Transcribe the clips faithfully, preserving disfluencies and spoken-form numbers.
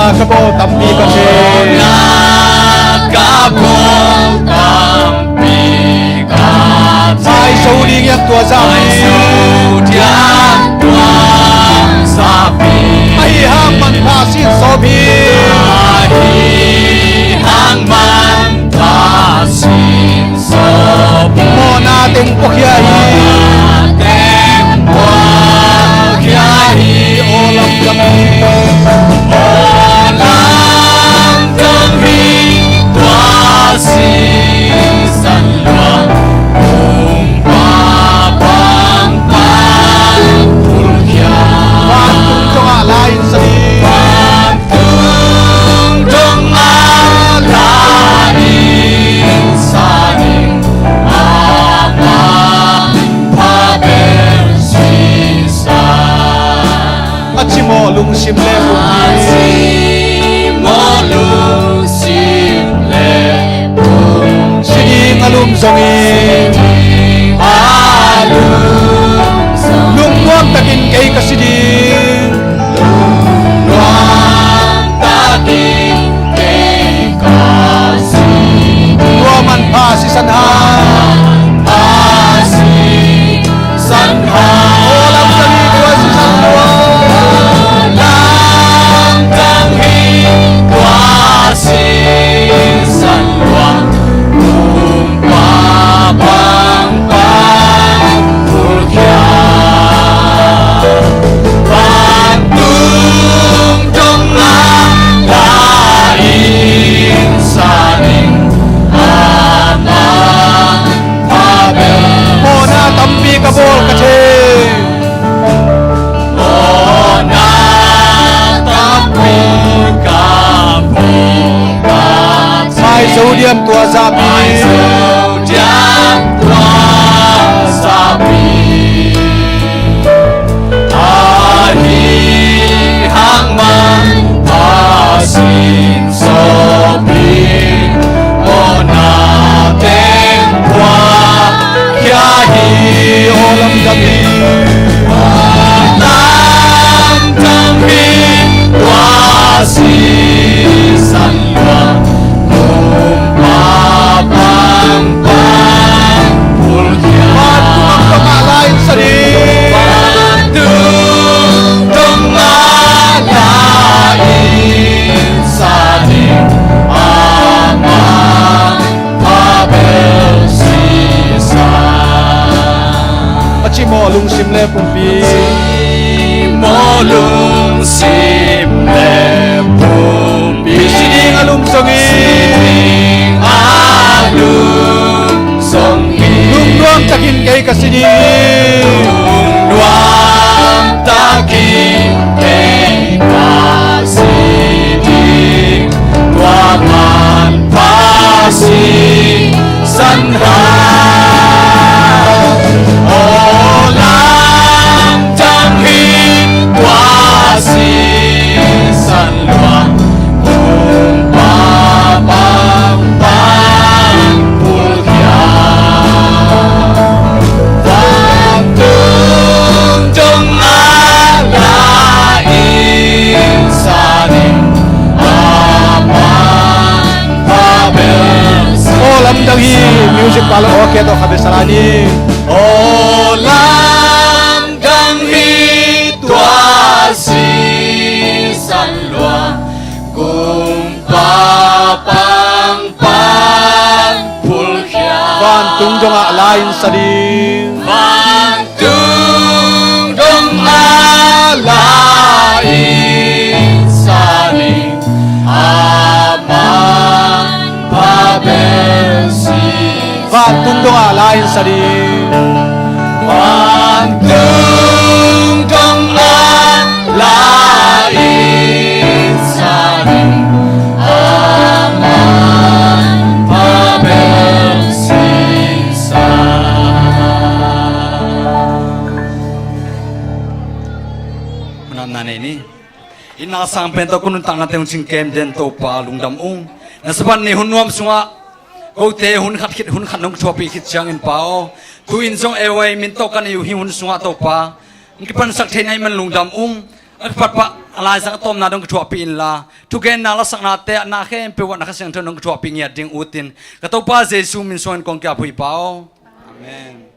Ka bawl tampi ka thei. Ka bawl tampi ka thei. Maizo ding hiam tua zahpi? Maizo ding hiam tua zahpi? Ahi hang manpha sin sawp hi. Ahi hang manpha sin sawp hi. Mawhna teng puakhia hi. Mawhna teng puakhia hi. Aw lamdang hi. Aw lamdang hi. Tua sisan luang kumpa pangpang phulkhia. Vantung dongah la in sa ding. Vantung dongah la in sa ding. Amah pha bel sisan. A cimawh lungsim le pumpi. A cimawh lungsim le pumpi. Si ding a lum zongin. Si ding a lum zongin. Lungnuam takin kei ka si ding. Lungnuam takin kei ka si ding. Tua manpha sisan hang. Manpha si San ha. Aw lamdang hi tua sisan luang. Lamdang hi tua sisan luang. Kumpa pangpang phulkhia. Vantung dongah la in sa ding. Amah Mawhna tampi ka bawl ka thei. Mawhna tampi ka bawl ka thei. Maizo diam tua zahpi. Maizo diam tua zahpi. Ahi hang manpha sin sawp hi. Mawhna teng puakhia hi. Aw lamdang hi. Aw lamdang hi. Tua sisan luang kumpa pangpang phulkhia. Vantung dongah la in sa ding. Vantung dongah la in sa ding. Amah pha bel sisan. A cimawh lungsim le pumpi. Cimawh lungsim le pumpi. Si ding a lum zongin. Si ding a lum zongin. Lungnuam takin kei ka si ding. Lungnuam takin kei ka si ding. Tua manpha sisan hang. Aw lamdang hi tua sisan luang. Kumpa pangpang phulkhia. Vantung dongah la in sa ding. Amah pha bel. Aw lamdang hi. Music pa lo, okay, to khabe salani. Aw lamdang hi tua sisan luang. Kumpa pangpang phulkhia. Vantung dongah la in sa ding. Vantung dongah la in sa ding. Amah pha bel si. Vantung dongah la in sa ding. Vantung dongah la in sa ding. Amah pha bel sisan. Manatna nei ni. Itna sang pen tawh ka nuntakna teng hong cingkem den Topa lungdam ung. Na Sabbath ni hun nuam sungah kote hun khat khit hun khat nong thuahpih khit ciangin Pa aw, tu-in zong A Y min tawh ka nei uh hih hun sungah Topa hong kipansak thei na hih man lungdam ung. A kipatpah A laizang a tawpna dong ka thuahpih inla, thugenna lasaknate ah na khempeuh ah na Kha Siangtho dong ka thuahpih ngiat ding utin, ka Topa Jesu min suangin kong ki-ap hi Pa aw. Amen.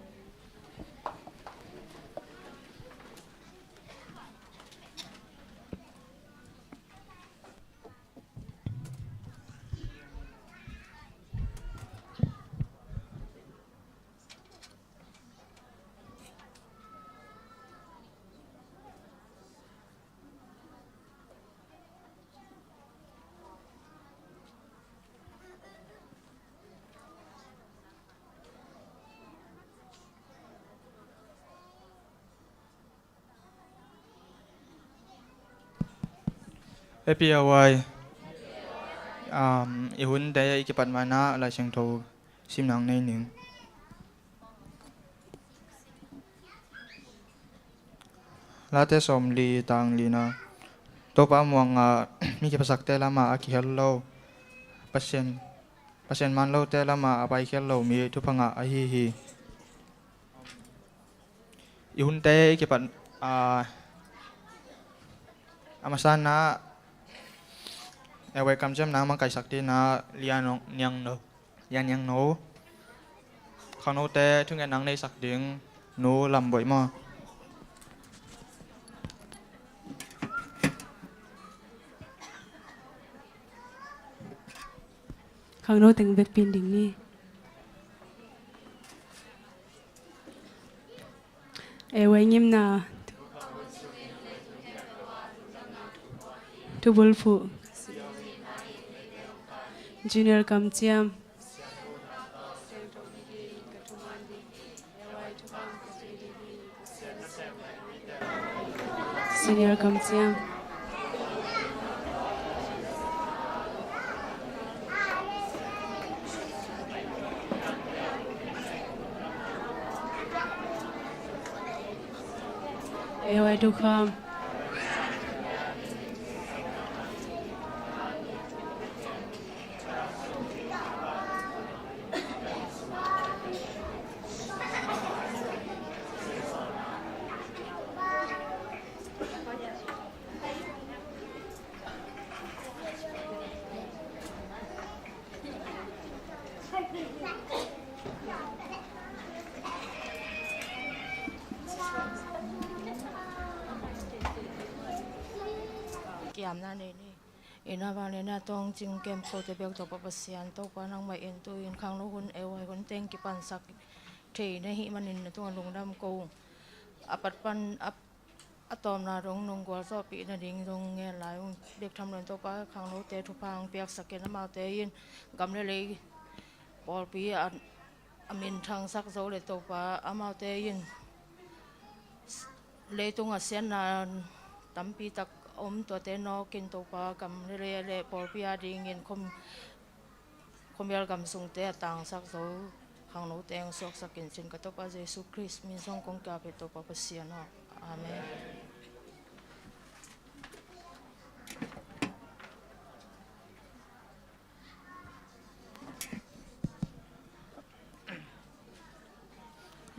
Happy hour. Um, i hunte i kipat mana Lai Siangtho simna nei ning. Late sawmli tang lina. Topa muanga mi kiphatsakte lama a kikhel lo, Pasian, Pasian man lote lama a paikhial lo mi thupha ngah ahi hi. I hunte i kipat a, a masana, e, welcome ciamna makaihsak dina Lian Niang No. Lian Niang No. Khangnote thungetna neihsak ding Nu Lam Boih maw? Khangno teng vekpi in ding ni. E, vai ngimna. Thubulphuh. Junior kamciam. Senior kamciam. E, vai thukham. Kiamna nei ni. Ina vangliatna tawng cing kem kote bek Topa Pasian, Topa nangmah in tu-in khangno hun, e, vai hun teng kipansak thei na hih manin na tungah lungdam ko ung. A pat pan a, a tawpna dong nong gualzawhpih nading dong ngen lai ung. Bek tham loin Topa khangnote thupha hong piaksak in, amaute in gam le lei pawlpi a, a minthangsak zo le Topa amaute in leitung a siatna tampi tak om, tuate nawkin Topa gam le lei le pawlpi a dingin khom, khomial gam sungte a tangsak zo khangnote hong suaksak in cin ka Topa Jesu Khrist min suang kong ki-ap hi Topa Pasian aw. Amen.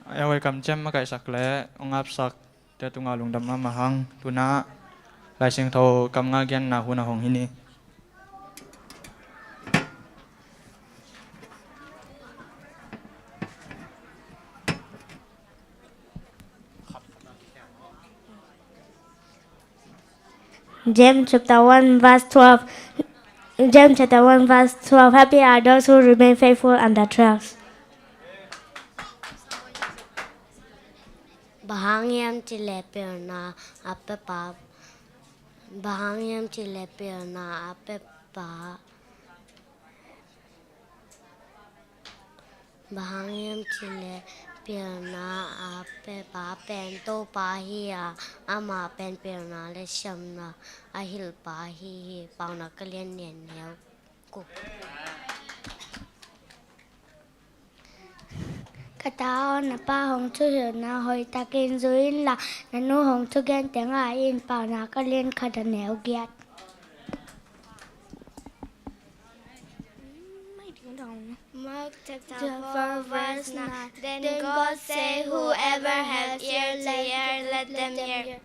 A, welcome ciam makaihsak le hong apsakte tungah lungdam mahmah hang. Tuna Lai Siangtho kam nga genna hun a hong hi ni. James chapter one verse twelve. James chapter one verse twelve. Happy are those who remain faithful under trials. Bang hang hiam cih leh pilna a pia pa. Bang hang hiam cih leh pilna a pia pa. Bang hang hiam cih leh pilna a pia pa pen Topa hi a, amah pen pilna le siamna a hilhpa ahi hi. Paunak a lian nih, a neu guk. Ka ta aw, na pa hong thuhilhna hoihtakin zui inla, na nu hong thugen teng ngai in. Paunak a lian khat, a neu giat. Mark chapter four, verse nine. Then God said, "Whoever have ears to hear, let them hear."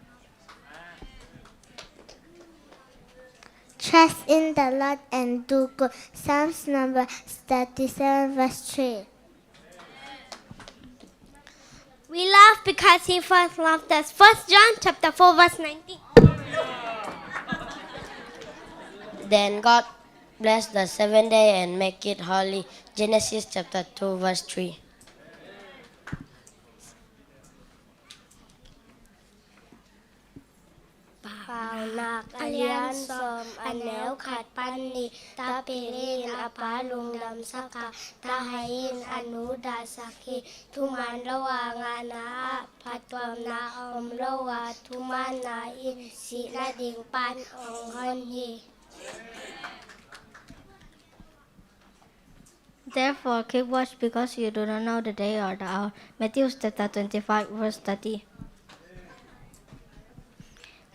Trust in the Lord and do good. Psalms number thirty-seven, verse three. We love because he first loved us. First John chapter four, verse nineteen. Then God bless the seventh day and make it holy. Genesis chapter two, verse three. Paunak a lian sawm, a neu khat pan nih. Tapil in a pa lungdamsak a, tahai in a nu dahsak hi. Thuman lo a ngahna ah phattuamna a om lo a, thumanna in sihna ding pan hong hon hi. Therefore, keep watch, because you do not know the day or the hour. Matthew chapter twenty-five, verse thirty.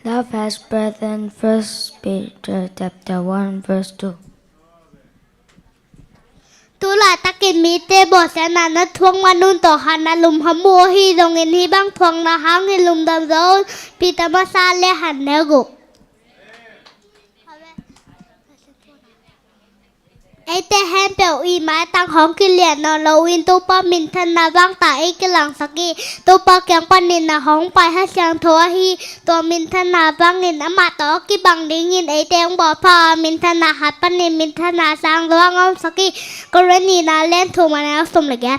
Love has breath in First Peter chapter one, verse two. Tulaitak in mite bawlsiatna na thuak man un, tawh khat na lum kha mu ahi zongin, hih bang thuakna hangin lungdam zaw un. Peter masa a lian khat, neu guk. Eite khempeuh i maitang khawng kilian nawn loin Topa minthanna vang ta ei kilangsak hi. Topa kiang panin na hong pai Kha Siangtho ahi, tua minthanna vangin amah tawh a kibang dingin eite hong bawlpha a, minthanna khat panin minthanna sang zo a hong omsak hi. Korin nihna a lian thum, a neu sawm le giat.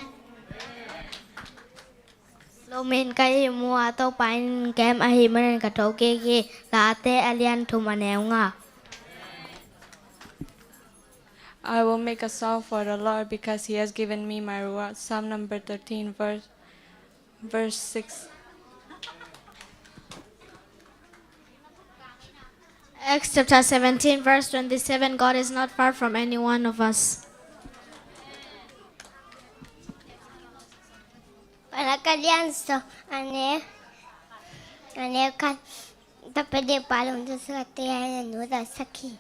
Lawm in ka ihmu a, Topa in kem ahih manin ka thokik hi. Late a lian thum, a neu nga. I will make a song for the Lord because he has given me my reward. Psalm number thirteen, verse, verse six. Acts chapter seventeen, verse twenty-seven. God is not far from any one of us. Paunak a lian sawm, a neu, a neu khat. Tapil in a pa lungdamsak a, tahai in a nu dahsak hi.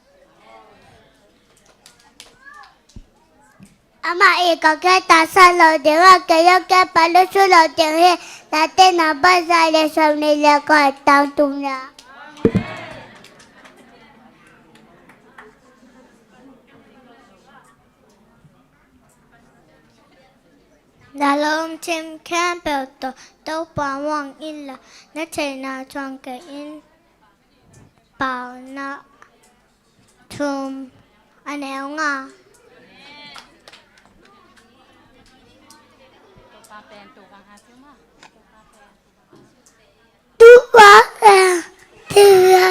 Amah in ka khe taksa lo ding a, kei zong kei pa lungsim lo ding hi. Late number za le sawm nih le kua, tang thum na. Na lungsim khempeuh tawh Topa muang inla, na theihna suang kei in. Paunak thum, a neu nga. Tua a tua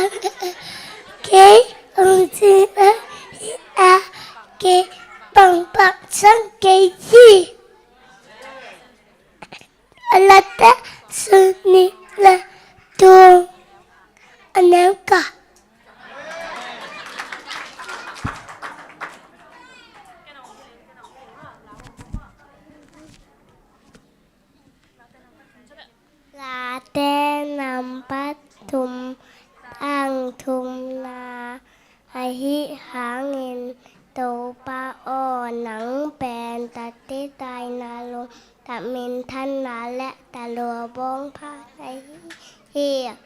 kei ong ci a hi a, kei pangpang sang kei hi. A Late sawm nih le thum, a neu kua. Late number thum, tang thum na. Ahih hangin Topa aw, nang pen tatitaina, lungdam minthanna le talua bawngpha na hi hi.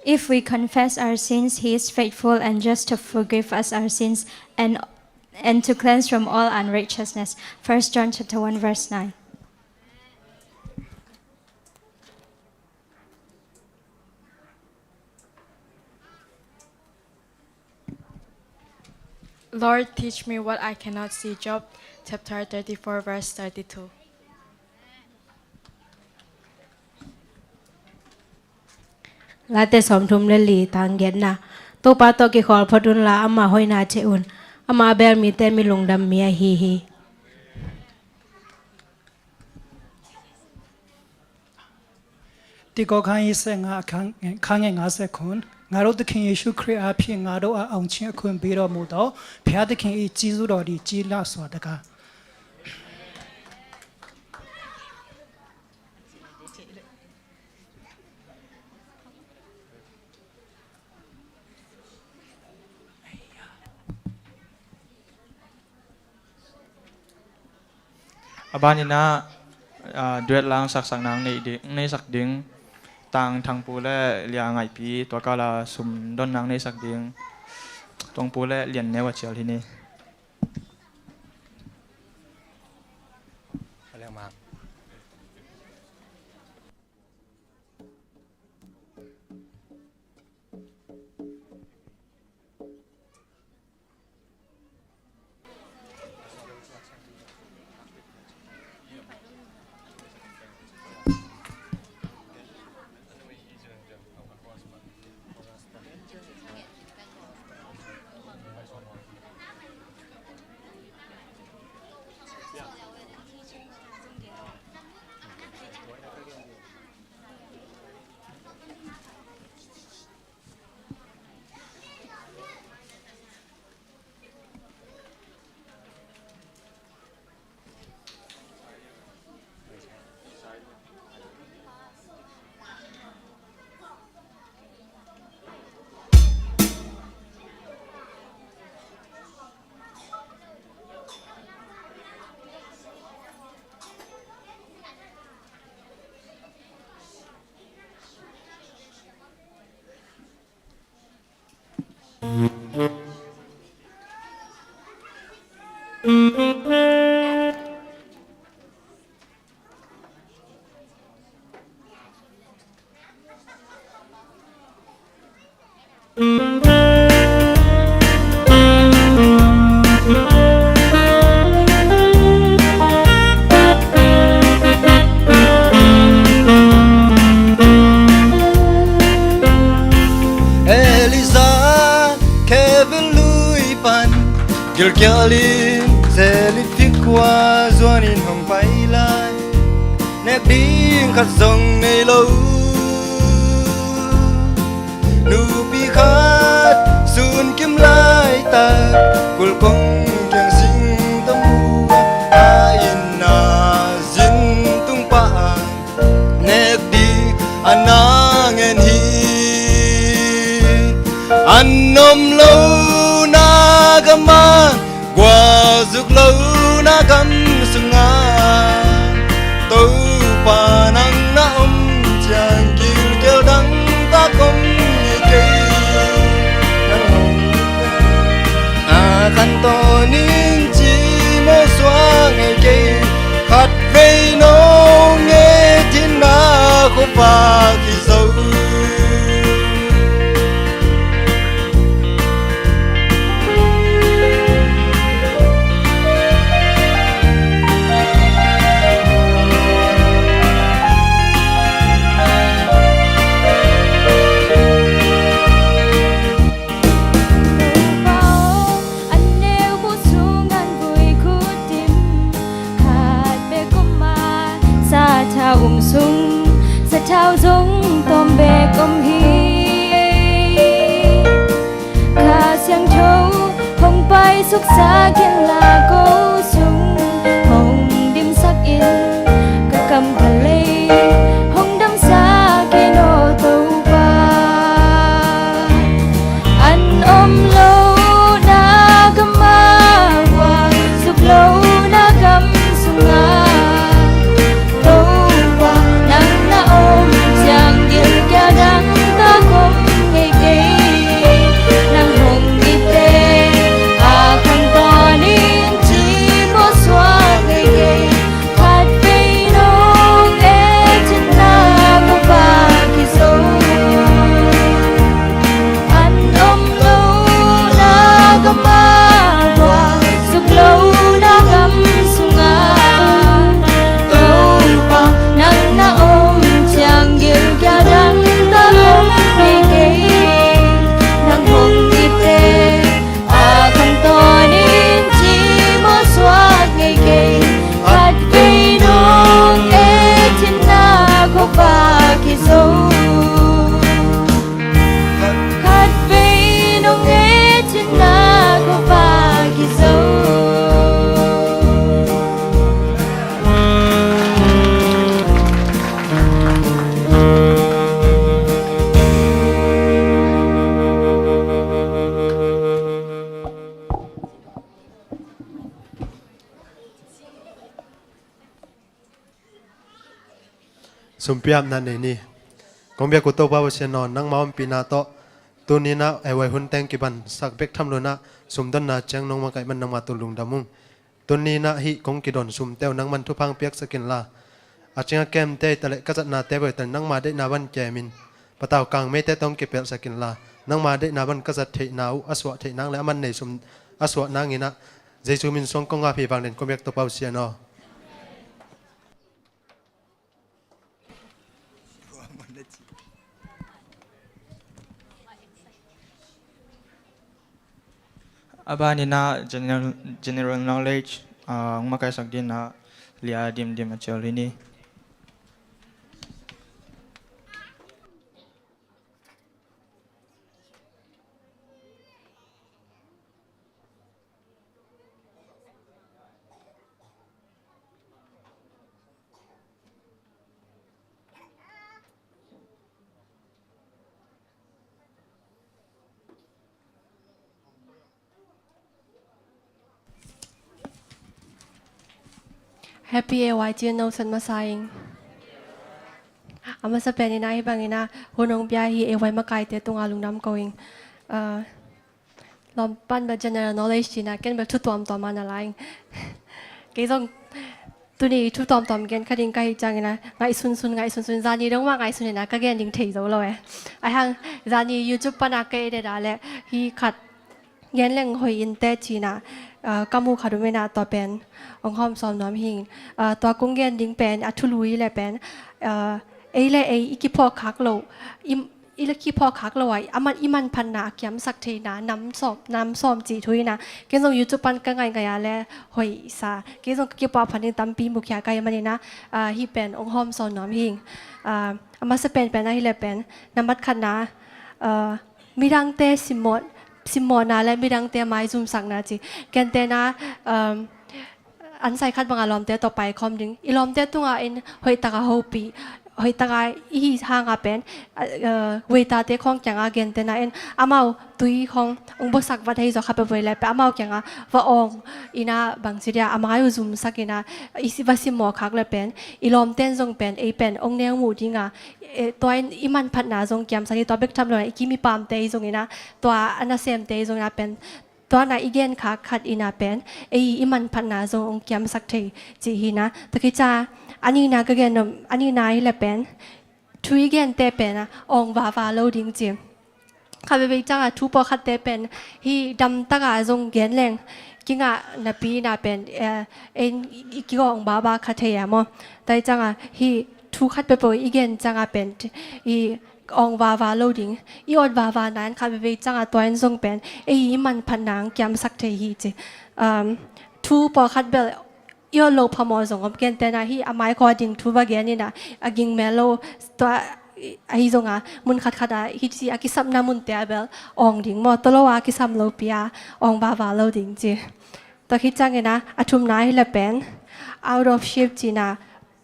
If we confess our sins, he is faithful and just to forgive us our sins and, and to cleanse from all unrighteousness. First John chapter one, verse nine. Lord, teach me what I cannot see. Job chapter thirty-four, verse thirty-two. Late sawmthum le li, tang giatna. Topa tawh kikhawl phot unla, ama hoihna thei un. Ama a bel mite mi lungdam mi ahi hi. Tiko khang i se nga khang, khang e nga se khun. ငါတို့သခင်ယေရှုခရစ်အားဖြင့် ငါတို့အား အောင်ခြင်းအခွင့်ပေးတော်မူသော ဘုရားသခင်၏ ကျေးဇူးတော်သည် ကြီးလှစွာတကား။ A ban in ah, ah, duet lang saksak nang nei ding, nei sak ding. Tang Thangpu le Lia Ngaipi tua kala sum don nang nei sak ding. Tuangpu le Lian Neu a cial hi ni. Elijah Kevin lui pan gilkial in Zelipik khua zuanin hong pai lai. Nek ding khat zong nei lo. Nupi khat sun kim laitak kulkong kiang sing tam uh a, a inn a zin tung pah a, nek ding a na ngen hi. An om lo na gam ah, gualzuk lo na gam sungah, Topa nang na om ciang gilkial dangtak om ngei kei. Nang om a khantawn in cimawh suak ngei kei. Khatvei no nget in na khuavak hi zo. Topa aw, an neu buh sung an vui khut dim khat bek om a, sathau um sung sathau zong tawm bek om hi. Kha Siangtho hong paisuk sak in la, ko sung hong dimsak in, ka kam ka lei hong damsak in aw Topa. An om lo na gam ah, gualzuk lo na gam sungah, Topa nang na om ciang gilkial dangtak om ngei kei. Nang hong itte a khantawn in Sumpiapna nei ni. Kong biak uh Topa Pasian aw, nangma ompihna tawh tuni-in ah ei huai hun teng kipan sak bek tham loin ah sumdonna ciang nong makaih man nangma tungah lungdam ung. Tuni-in ah hih kong kidawn sumte uh nangman thupha hong piaksak inla, a cingah kemte hi taleh ka zatnate uh hi taleh nangma deihna bang kemin patau kangmeite tawh hong kipelhsak inla, nangma deihna bang ka zat theihna uh a suah theih nang leh aman nei sum a suah nangin ah Jesu min suang kong ap hi. Vanglian kong biak Topa Pasian aw. A banin ah general, general knowledge, ah, hong makaisak dingin ah Lia Dimdim a cial hi ni. Happy A Y ci-in note masa ing. A masa penin ah hih bangin ah hun hong pia hi A Y makaite tungah lungdam ko ing. Ah, lawm pan bel general knowledge ci-in ah ken bel thu tuamtuam a na la ing. Kei zong tuni thu tuamtuam gen kha ding ka hih ciangin ah ngaihsunsun, ngaihsunsun, zani dong mah ngaihsun in ah ka gen ding thei zo lo e. Ahi hang zani YouTube pan ah ka et et a leh hih khat gen leng hoih inteh ci-in ah, ah, ka muh khat om in ah tua pen hong hawm sawn nuam hi ing. Ah, tua kong gen ding pen a thulu hi leh pen, ah, ei le ei i kiphawk khak lo, i, i le kiphawk khak lo a, aman i manphatna a kiamsak theihna nam sawm, nam sawm cih thu hi in ah, ken zong YouTube pan ka ngaingai a leh hoih sa, ken zong ka kipahphat ding tampi mukhia ka hih manin ah, ah, hih pen hong hawm sawn nuam hi ing. Ah, a masa penpen ah hi leh pen, nambat khatna, ah, midangte simmawh, simmawhna le midangte maizumsakna ci. Gentehna, um, an sai khat bangah lawmte tawh paikhawm ding. I lawmte tungah in hoihtaka hopih, hoihtaka i hih hangah pen, uh, waiter-te khawng kiangah gentehna in amau tui khawng hong buaksak vat hi zaw kha peuhpeuh leh pen amau kiangah va awng in ah bangci dia a mai uh zumsak in ah i si, va simmawh khak leh pen i lawmte in zong pen ei pen hong neu muh ding a, eh, tua in i manphatna zong kiamsak hi. Tua bek tham lo in ah i kim i pamte hi zongin ah, tua a nasemte hi zongin ah pen, tua in ah i gen khak khat in ah pen ei i manphatna zong hong kiamsak thei cih hi in ah. Tua khit ciang a nihna ka gen nop, a nihna hi leh pen thu i gente pen ah awng vava lo ding ci. Kha veivei ciangah thu pawlkhatte pen hih damtaka zong gen leng kingah napi in ah pen, eh, en i kigawng baba kha thei a maw. Tua hi ciangah hih thu khat peuhpeuh i gen ciangah pen i awng vava lo ding, i awt vava na in kha veivei ciangah tua in zong pen ei i manphatna hong kiamsak thei hi ci. Um, thu pawlkhat bel i awt loh phamawh zong om, gentehna hih a mai khawng a ding thu va gen in ah a ging mel lo, tua ahi zongah mun khatkhat ah hih ci a kisapna munte ah bel awng ding maw, tua lo a kisam lopi a awng vava lo ding ci. Tua khit ciangin ah a thumna hi leh pen out of shape ci-in ah,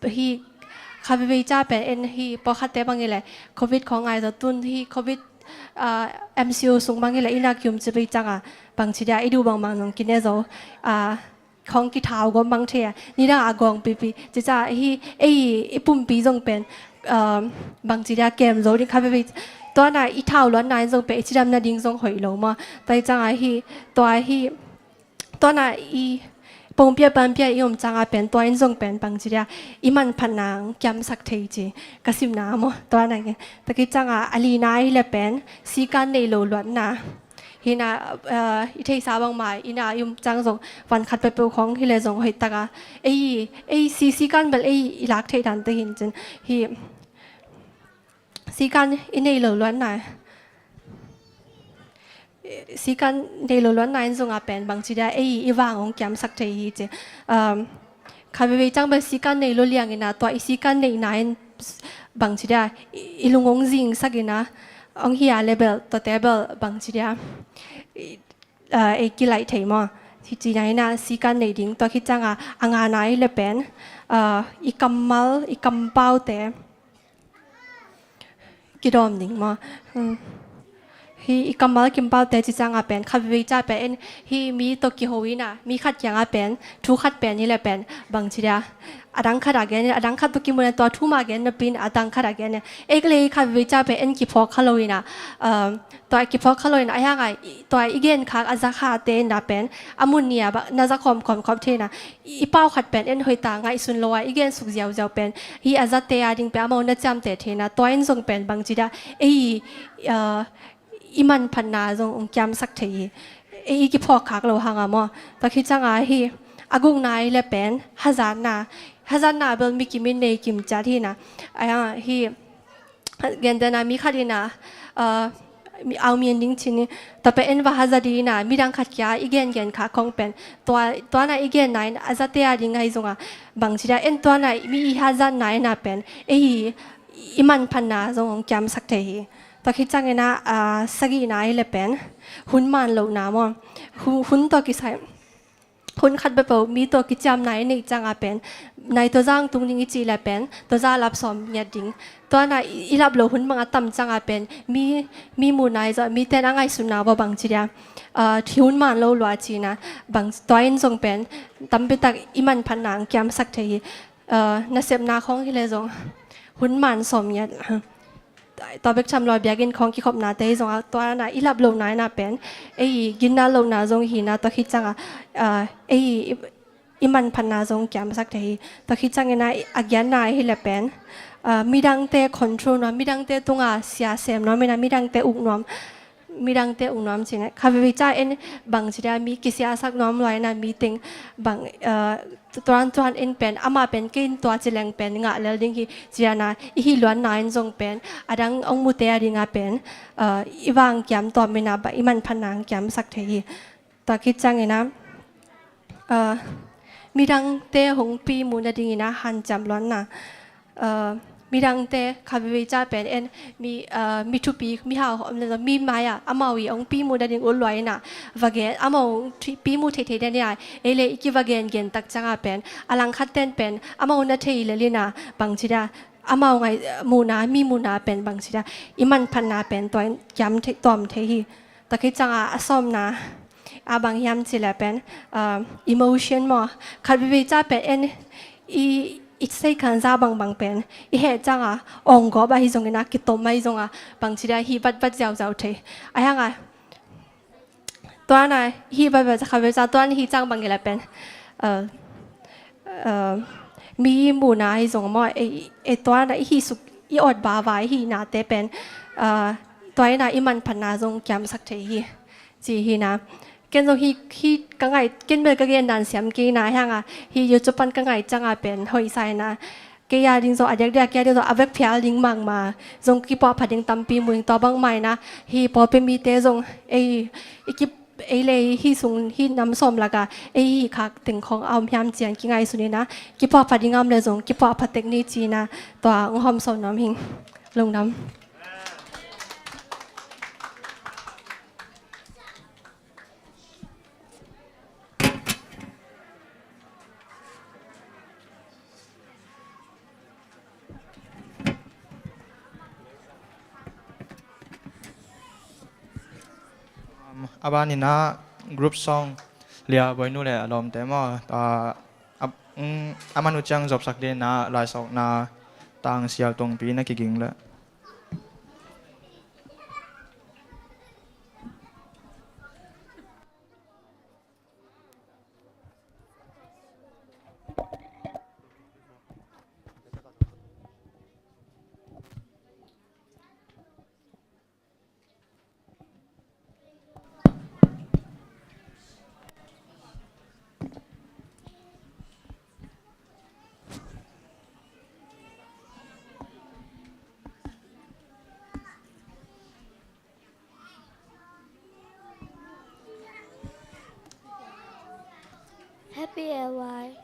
hih kha veivei ciang pen en hih pawlkhatte bang hi leh covid khawng ngai zaw, tun hih covid, ah, M C O sung bang hi leh inn ah kium ci vei ciangah bangci dia i duh bangbang zong kine zo, ah, khawng kithau gawm bang thei a, nidang a gawng pipi. Cica hih ei i pumpi zong pen, um, bangci dia kem zo ding kha veivei. Tua in ah i thau luatna in zong pen i cidam nading zong hoih lo maw. Tua hi ciangah hih, tua hih, tua in ah i pongpi a panpi a i om ciangah pen tua in zong pen bangci dia i manphatna hong kiamsak thei ci ka simna maw. Tua in ah, tua khit ciangah a lina hi leh pen sikan nei lo luatna. Hi in ah, eh, i theihsa bangmah in ah i um ciang zong van khat peuhpeuh khawng hi leh zong hoihtaka ei, ei si, sikan bel ei i lak theih dante hi in cin. Hih sikan i nei lo luatna, sikan nei lo luatna in zongah pen bangci dia ei i vang hong kiamsak thei hi ci. Um, kha veivei ciang bel sikan nei lo liangin ah tua i sikan neihna in bangci dia i, i lung hong zingsak in ah hong hi a leh bel tuate bel bangci dia i, ah, ei kilaih thei maw. Hi ci-in ah sikan nei ding. Tua khit ciangah a ngana hi leh pen, ah, i kammal, i kampaute kidawm ding maw. Hmm. Hih i kammal kimpaute ci ciangah pen khat veivei ciah pen en, hih mi tawh kiho inah, mi khat kiangah pen thu khat pen hi leh pen bangci dia, a dang khat a gen, a dang khat tawh kimu inah tua thu mah gen napi in a dang khat a gen. Ei ka lei khat veivei ciah pen en kiphawk kha lo inah, um, tua kiphawk kha lo inah, a hiangah i, tua i gen khak a za khate inah pen a mun ni a ba, na za khawm khawm khawm thei inah, i pau khat pen en hoih ta ngaihsun lo a i gen suk ziauziau pen hih a zate a ding pen amau na ciamteh thei inah, tua in zong pen bangci dia, ei, uh, i manphatna zong hong kiamsak thei hi. Ei i kiphawk khak lo hangah maw. Tua khit ciangah hih a gukna hi leh pen hazatna. Hazatna bel mi kim in nei kim ciat hi inah. Ai, ah, hih gentehna mi khat inah, ah, mi, au mi en ding ci ni. Tua pen en va hazat ding inah, midang khat kia i gengen khak khong pen tua, tua inah i genna in a zate a ding ahi zongah bangci dia, en tua inah mi i hazatna inah pen ei i manphatna zong hong kiamsak thei hi. Tua khit ciang inah, ah, sagihna hi leh pen hun man lohna maw. Hu-, hun tawh kisai, hun khat peuhpeuh mi tawh kiciamna i neih ciangah pen nai tua zang tung ding i cih leh pen tua za lap sawm ngiat ding. Tua inah i, i lap loh hun bang a tam ciangah pen mi, mi muhna i zawh, mite in a ngaihsutna bang bangci dia, ah, hun man lo lua ci inah bang, tua in zong pen tampi tak i manphatna hong kiamsak thei hi. Ah, nasepna khong hi leh zong hun man sawm ngiat. Tua bek tham lo a biakinn khawng kikhopnate hi zongah tua inah i lap lohna inah pen ei i ginna lohna zong hi inah, tua khit ciangah, ah, ei i, i manphatna zong kiamsak thei hi. Tua khit ciang inah a giatna hi leh pen, ah, midangte control nuam, midangte tungah sia sem nuam inah, midangte uk nuam, midangte uk nuam ci inah. Khat veivei ciah en bangci dia, mi kisiasak nuam lua inah, mi teng bang, ah, tuan tuan in pen amah pen kei in tua ci leng pen ngah lel ding hi ci inah, i hih luanna in zong pen a dang hong mute a dingah pen, ah, i vang kiam tawm inah ba i manphatna hong kiamsak thei hi. Tua khit ciang inah, ah, midangte hong pi muh nading inah hanciam luanna. Ah, midangte khat veivei ciah pen en mi, ah, mi thupi, mi hau om leh zong mi mai-ah amau i hong pi muh nading ut lua inah va gen, amau hong pi muh theithei nading inah ei leh i kiva gengen tak ciangah pen a langkhat ten pen amau na thei lel inah bangci dia, amau ngai, muhna, mi muhna pen bangci dia, i manphatna pen tua in kiam thei, tawm thei hi. Tua khit ciangah a sawmna ah bang hiam cih leh pen, ah, emotion maw. Khat veivei ciah pen en i, i seikhan zah bangbang pen i heh ciangah awng gawp ahi zong inah, kitom ahi zongah bangci dia, hih vatvat ziauziau thei. A hiangah tua inah hih vatvat, khat veivei ciah tua in hih ciang bang hi leh pen, ah, ah, mi muhna ahi zong maw, ei, ei tua inah i hih suk, i awt vava i hihnate pen, ah, tua inah i manphatna zong kiamsak thei hi. Ci hi inah. Ken zong hih, hih ka ngaih, ken bel ka gen dan siam kei inah, a hiangah hih YouTube pan ka ngaih ciangah pen hoih sa inah. Kei a ding zong a diakdiak, kei a ding zong a vekphial ding mahmah. Zong kipuahphat ding tampi mu ing, tua bangmah inah hih pawlpi mite zong ei, i ki, ei leh hih sung, hih nam sawm lakah ei hih khak teng khawng a om hiam ci-in kingaihsun inah, kipuahphat ding a om leh zong kipuahphat tek ni ci inah, tua hong hawmsawn nuam hi ing. Lungdam. Um, a ban inah group song, Lia Boinu leh a lawmte maw, ah, a, um, a man uh ciang zopsak ding inah laisawkna tangsial tungpi na kiging leh. Happy L Y.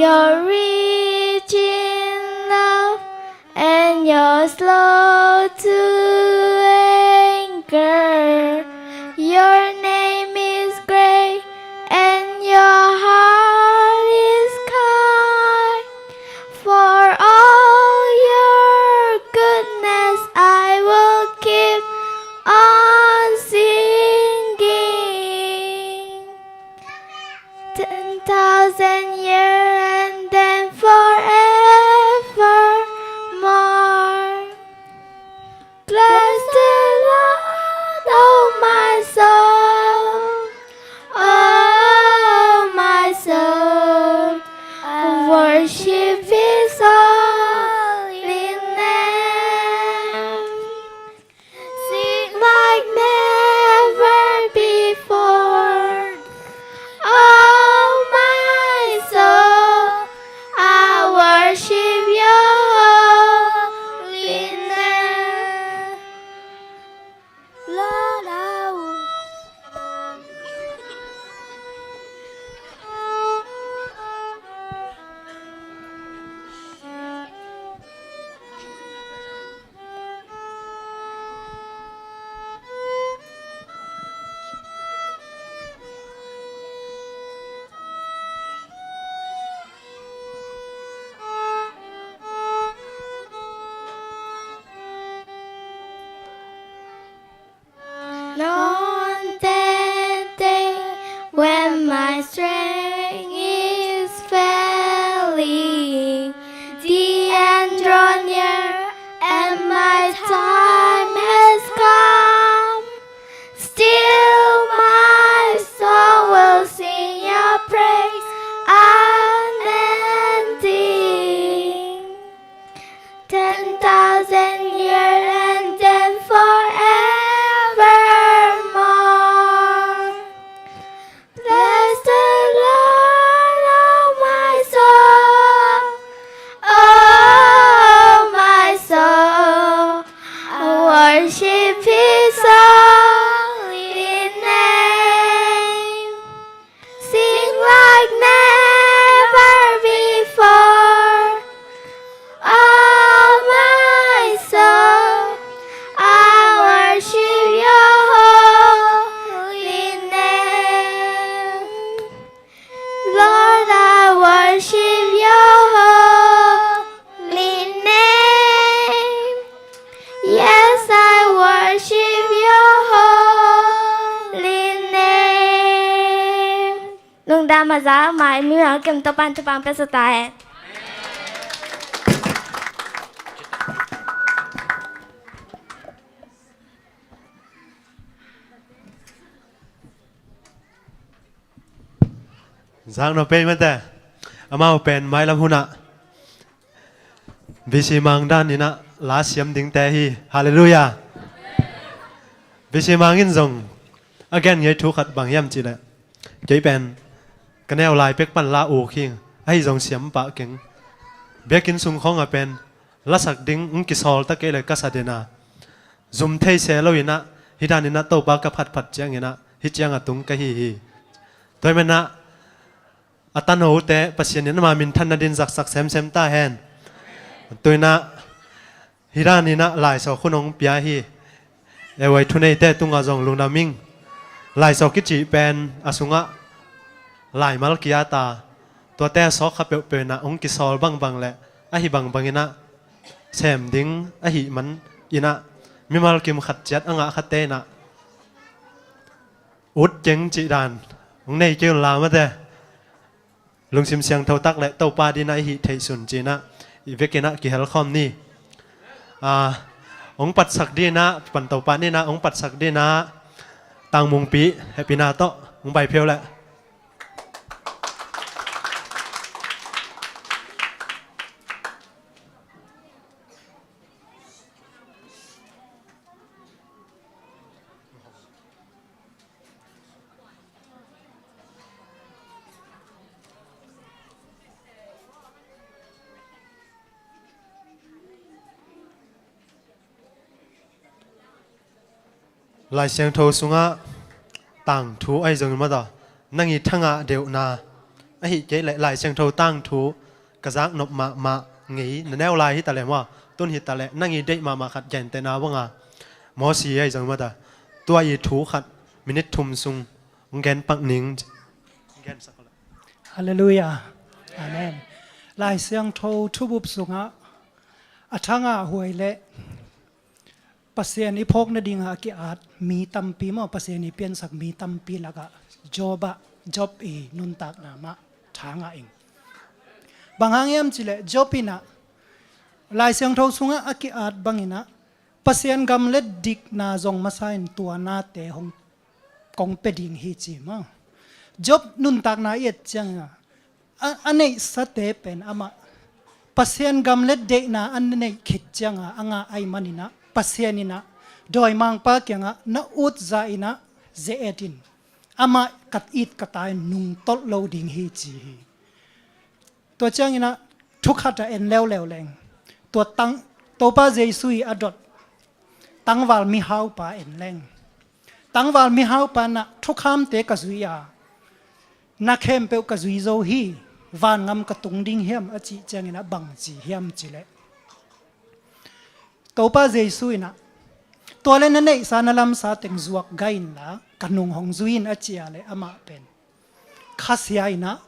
You're rich in love and you're slow to anger. Your name is great and your heart is kind. For all your goodness, I will keep on singing. Ten thousand years and then forevermore. Bless the Lord, oh my soul, oh my soul, worship his holy name. Sing like never before. Oh, my soul, I worship your holy name. Lord, I On that day when my strength is failing, the end draw near and my time has come. Still my soul will sing your praise unending. Ten thousand years and then forevermore. Bless the Lord, oh my soul, oh my soul, I worship his holy name. Sing like never before. Oh my soul, I worship your holy name. Lord, I worship your holy name. Yes, I worship your holy name. Lungdam a za mai mi a kem to pan to pan pe sa ta e. Zang no pei mate. Amau pen mailam hunah V C Mang dan inah la siam dingte hi. Halleluiah. V C Mang in zong a gen ngei thu khat bang hiam cihleh, kei pen ka neu lai pek pan la uk hi. Ahi zong siam pah keng. Biakinn sung khawngah pen lasak ding hong kisawl ta kei le ka sa dena zum thei se lo inah, hi dan inah Topa ka phatphat cianginah hi ciang a tung ka hi hi. Tua hi menah a tanote Pasian in ama minthan nadin zaksak semsem ta hen. Tuinah hi dan inah laisawk hun hong pia hi. Ei vai thuneite tungah zong lungdam ing. Laisawk kici pen a sungah laimal kia ta, tuate a sawk kha peuhpeuh inah hong kisawl bangbang le ahi bangbang inah sem ding ahi man inah mimal kim khat ciat a ngah khatte inah ut keng cih dan hong nei kei un la mate. Lungsim siangtho tak le Topa dinah i hih theih sun cinah i vekinah kihel khawm ni. Ah, hong patsak dinah pan Topa ninah hong patsak dinah Tangmungpi hehpihna tawh hong bai pheu leh. Lai Siangtho sungah tangthu ahi zongin mataw, nang i thangah deuhna, Ahih kei leh Lai Siangtho tangthu ka zaknop mahmah ngei na neu lai hi ta leh maw, tun hi ta leh nang i deih mahmah khat gentehna banga Mosi ahi zong mata, tua i thu khat minit thum sung hong gen pak ning. Halleluiah. Amen. Lai Siangtho thubup sungah a thangah huai leh Pasian i phawk nadingah a ki-at mi tampi maw, Pasian i piansak mi tampi lakah Job ah, Job i nuntakna mah thangah ing. Bang hang hiam cileh Job inah Lai Siangtho sungah a ki-at banginah Pasian gam le dikna zong masa in tua nate hong kong pia ding hi ci maw. Job nuntakna i et ciangin a, a neihsate pen amah Pasian gam le deihna a neih khit cianga a ngah ahi maninah Pasian inah dawimangpa kiangah na ut zah inah ze-et in amah ka it ka tai nungtolh lo ding hi ci hi. Tua cianginah thukhat a en leuleu leng tua tang Topa Jesu i a dot tangval mihaupa en leng tangval mihaupa nah thukhamte ka zui a na khempeuh ka zui zo hi, vangam ka tung ding hiam a cih cianginah bang ci hiam cileh Topa Jesu inah tua le na neihsa na lamsa teng zuak gai inla ka nung hong zui in a cia le amah pen khasia inah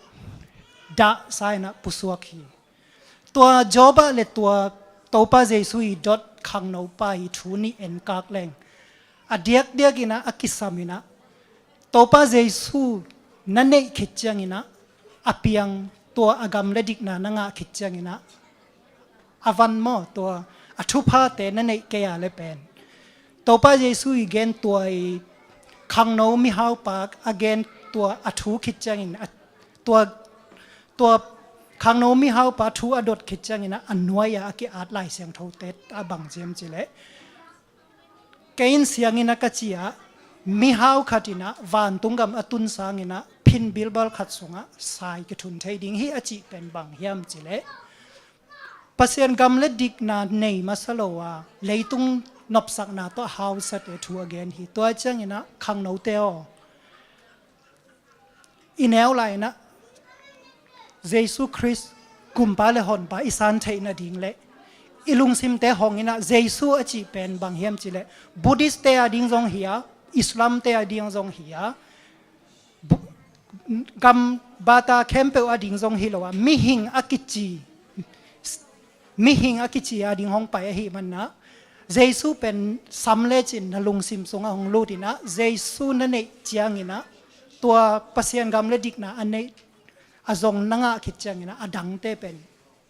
dahsa inah pusuak hi. Tua Job ah le tua Topa Jesu i dot khangnopa i thu nih enkak leng a diakdiak inah a kisam inah Topa Jesu na neih khit cianginah a piang tua a gam le dikna na ngah khit cianginah a van maw tua a thuphate na neih kei a le pen Topa Jesu i gen tua i khangno mihaupa a gen tua a thu khit ciangin a, tua, tua khangno mihaupa thu a dot khit ciangin a, a nuai a a ki-at Lai Siangthote a bang ciam cileh kei in siangin a ka ci a mihau khat inah vantung gam a tun sangin a phin bilbal khat sungah sai kithun thei ding hi a cih pen bang hiam cileh Pasian gam le dikna nei masa lo a leitung nopsakna tawh a hausate thu a gen hi. Tua cianginah khangnote aw, i neu lai-inah Jesu Khrist kumpa le honpa i san theih nading le i lungsimte hong inah Jesu a cih pen bang hiam cileh Buddhist-te a ding zong hi a, Islam-te a ding zong hi a, bu-, gam bata khempeuh a ding zong hi lo a, mihing a kici, mihing a kici a ding hong pai ahih manah Jesu pen sam lecin na lungsim sungah hong lut inah Jesu na neih cianginah tua Pasian gam le dikna a neih a zong na ngah khit cianginah a dangte pen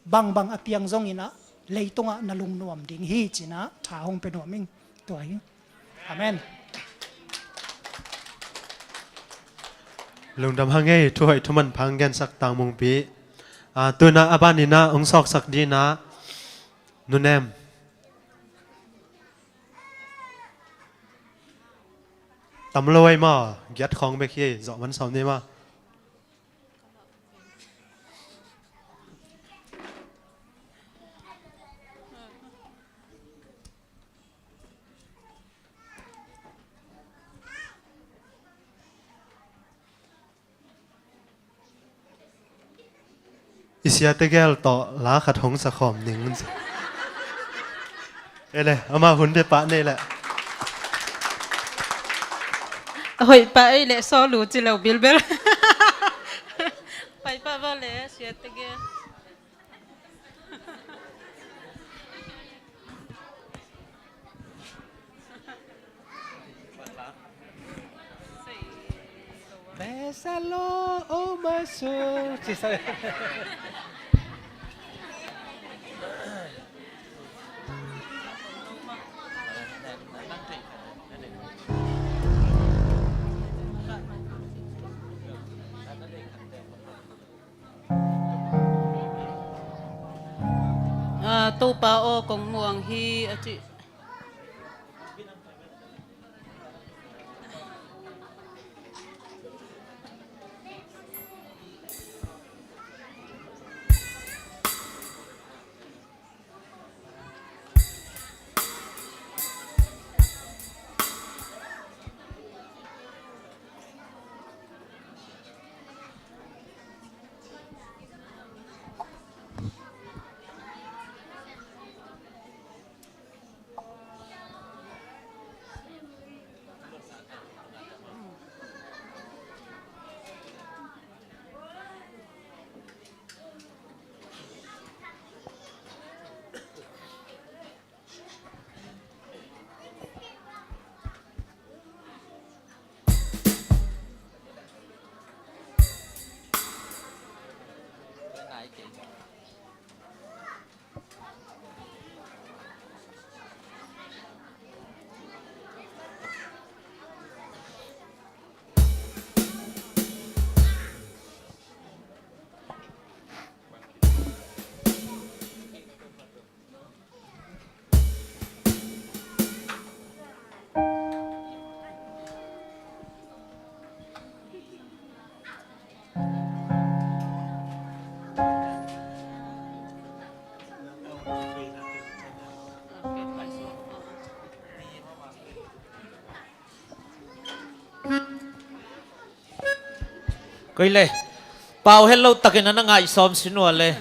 bangbang a piang zonginah leitungah na lungnuam ding hi cinah tha hong pia nuam ing. Tua hi. Amen. Lungdam hang ei, thuhoih thuman phang gensak tangmungpi. Ah, tunah a baninah hong sawksak dinah nunem tam lo ei maw, giat khawng bek hi ei, zawh man sawm ni maw. I siate gel tawh la khat hong sakhawm ning. Ele, ama hun bia pah nei leh. A hoih pah ei leh sawl uh ci lo bilbel. Pai pah va leh siate gel. Besa lo o masu. Ah, Topa aw, kong muang hi a ci. Koi le, Pau, hello takin a na ngaihsawm sin uh a le.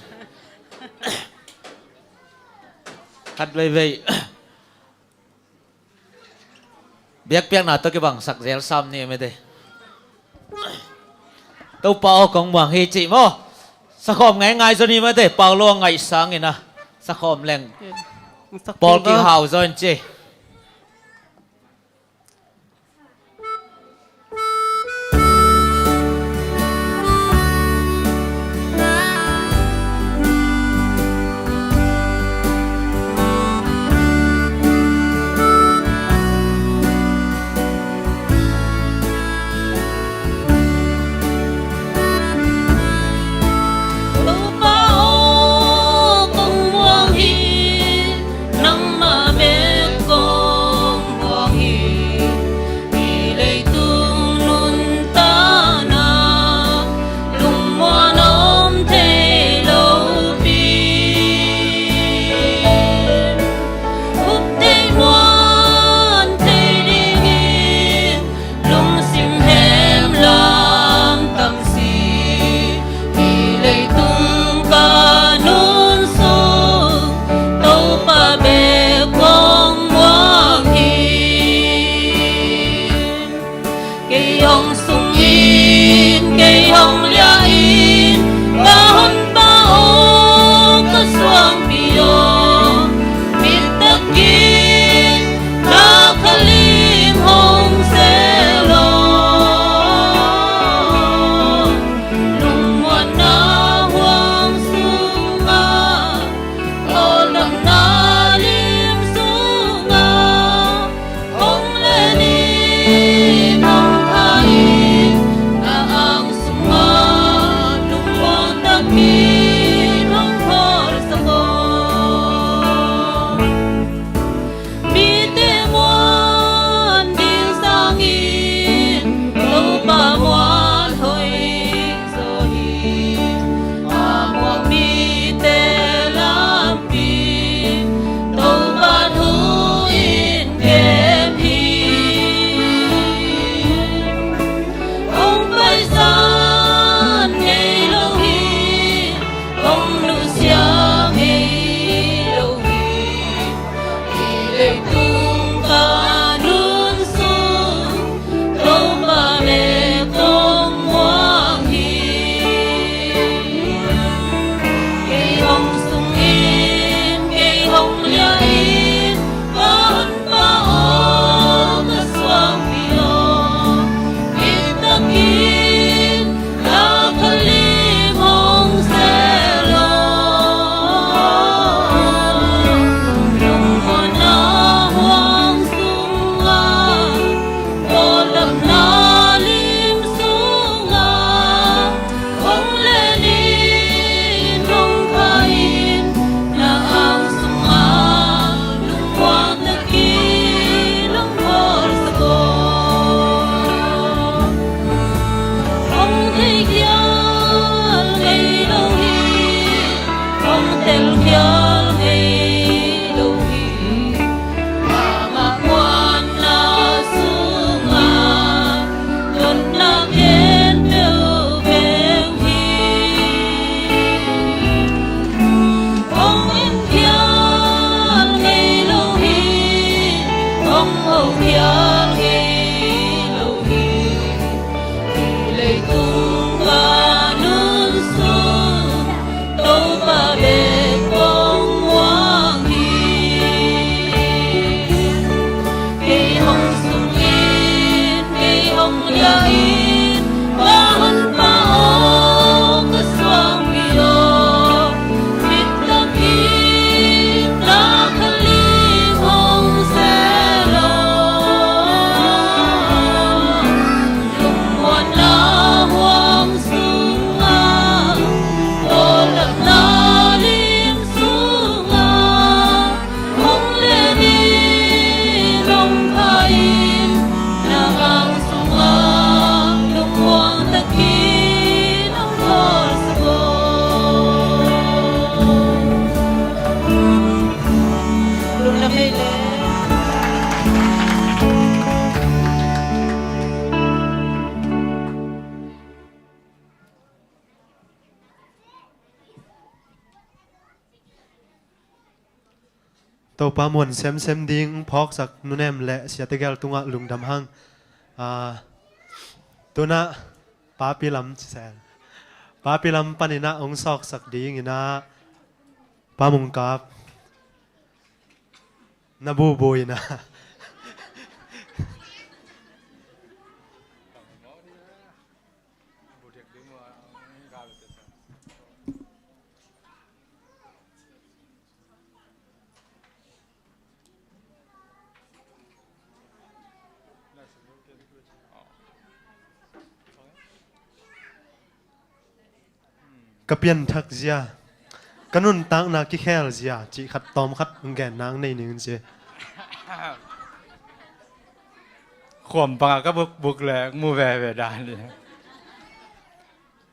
Khat veivei. Biakpiakna tawh kibang sak zel sam ni mete. Topa aw kong muang hi cih maw. Sakhawm ngaingai zaw ni mete, Pau lo a ngaih sangin a. Sakhawm leng. Pawl kihau zaw in ci. Topa aw kong muang hi, nangmah bek kong muang hi. Hih leitung nuntakna lungmuan om thei lopi, up thei muan thei dingin lungsim hem lam tam si. Hih leitung ka nunzuk Topa bek kong muang hi. Kei hong sungin, kei hong liahin, ka honpa aw, ka suangpi aw, mit takin na khalim hong sel aw. Lungmuanna huang sungah, awlnopna lim sungah, hong len in hong pha in. Topa muan semsem ding phawksak nunem le siate gel tungah lungdam hang. Ah, tunah papi lam sel. Papi lam paninah hong sawksak dinginah Pa Mung Kap na bubu inah. Ka pianthak zia, ka nuntakna kikhel zia cih khat tawm khat hong gen nang nei ning ci. Khuam panga ka bukbuk le mu veve dan hi.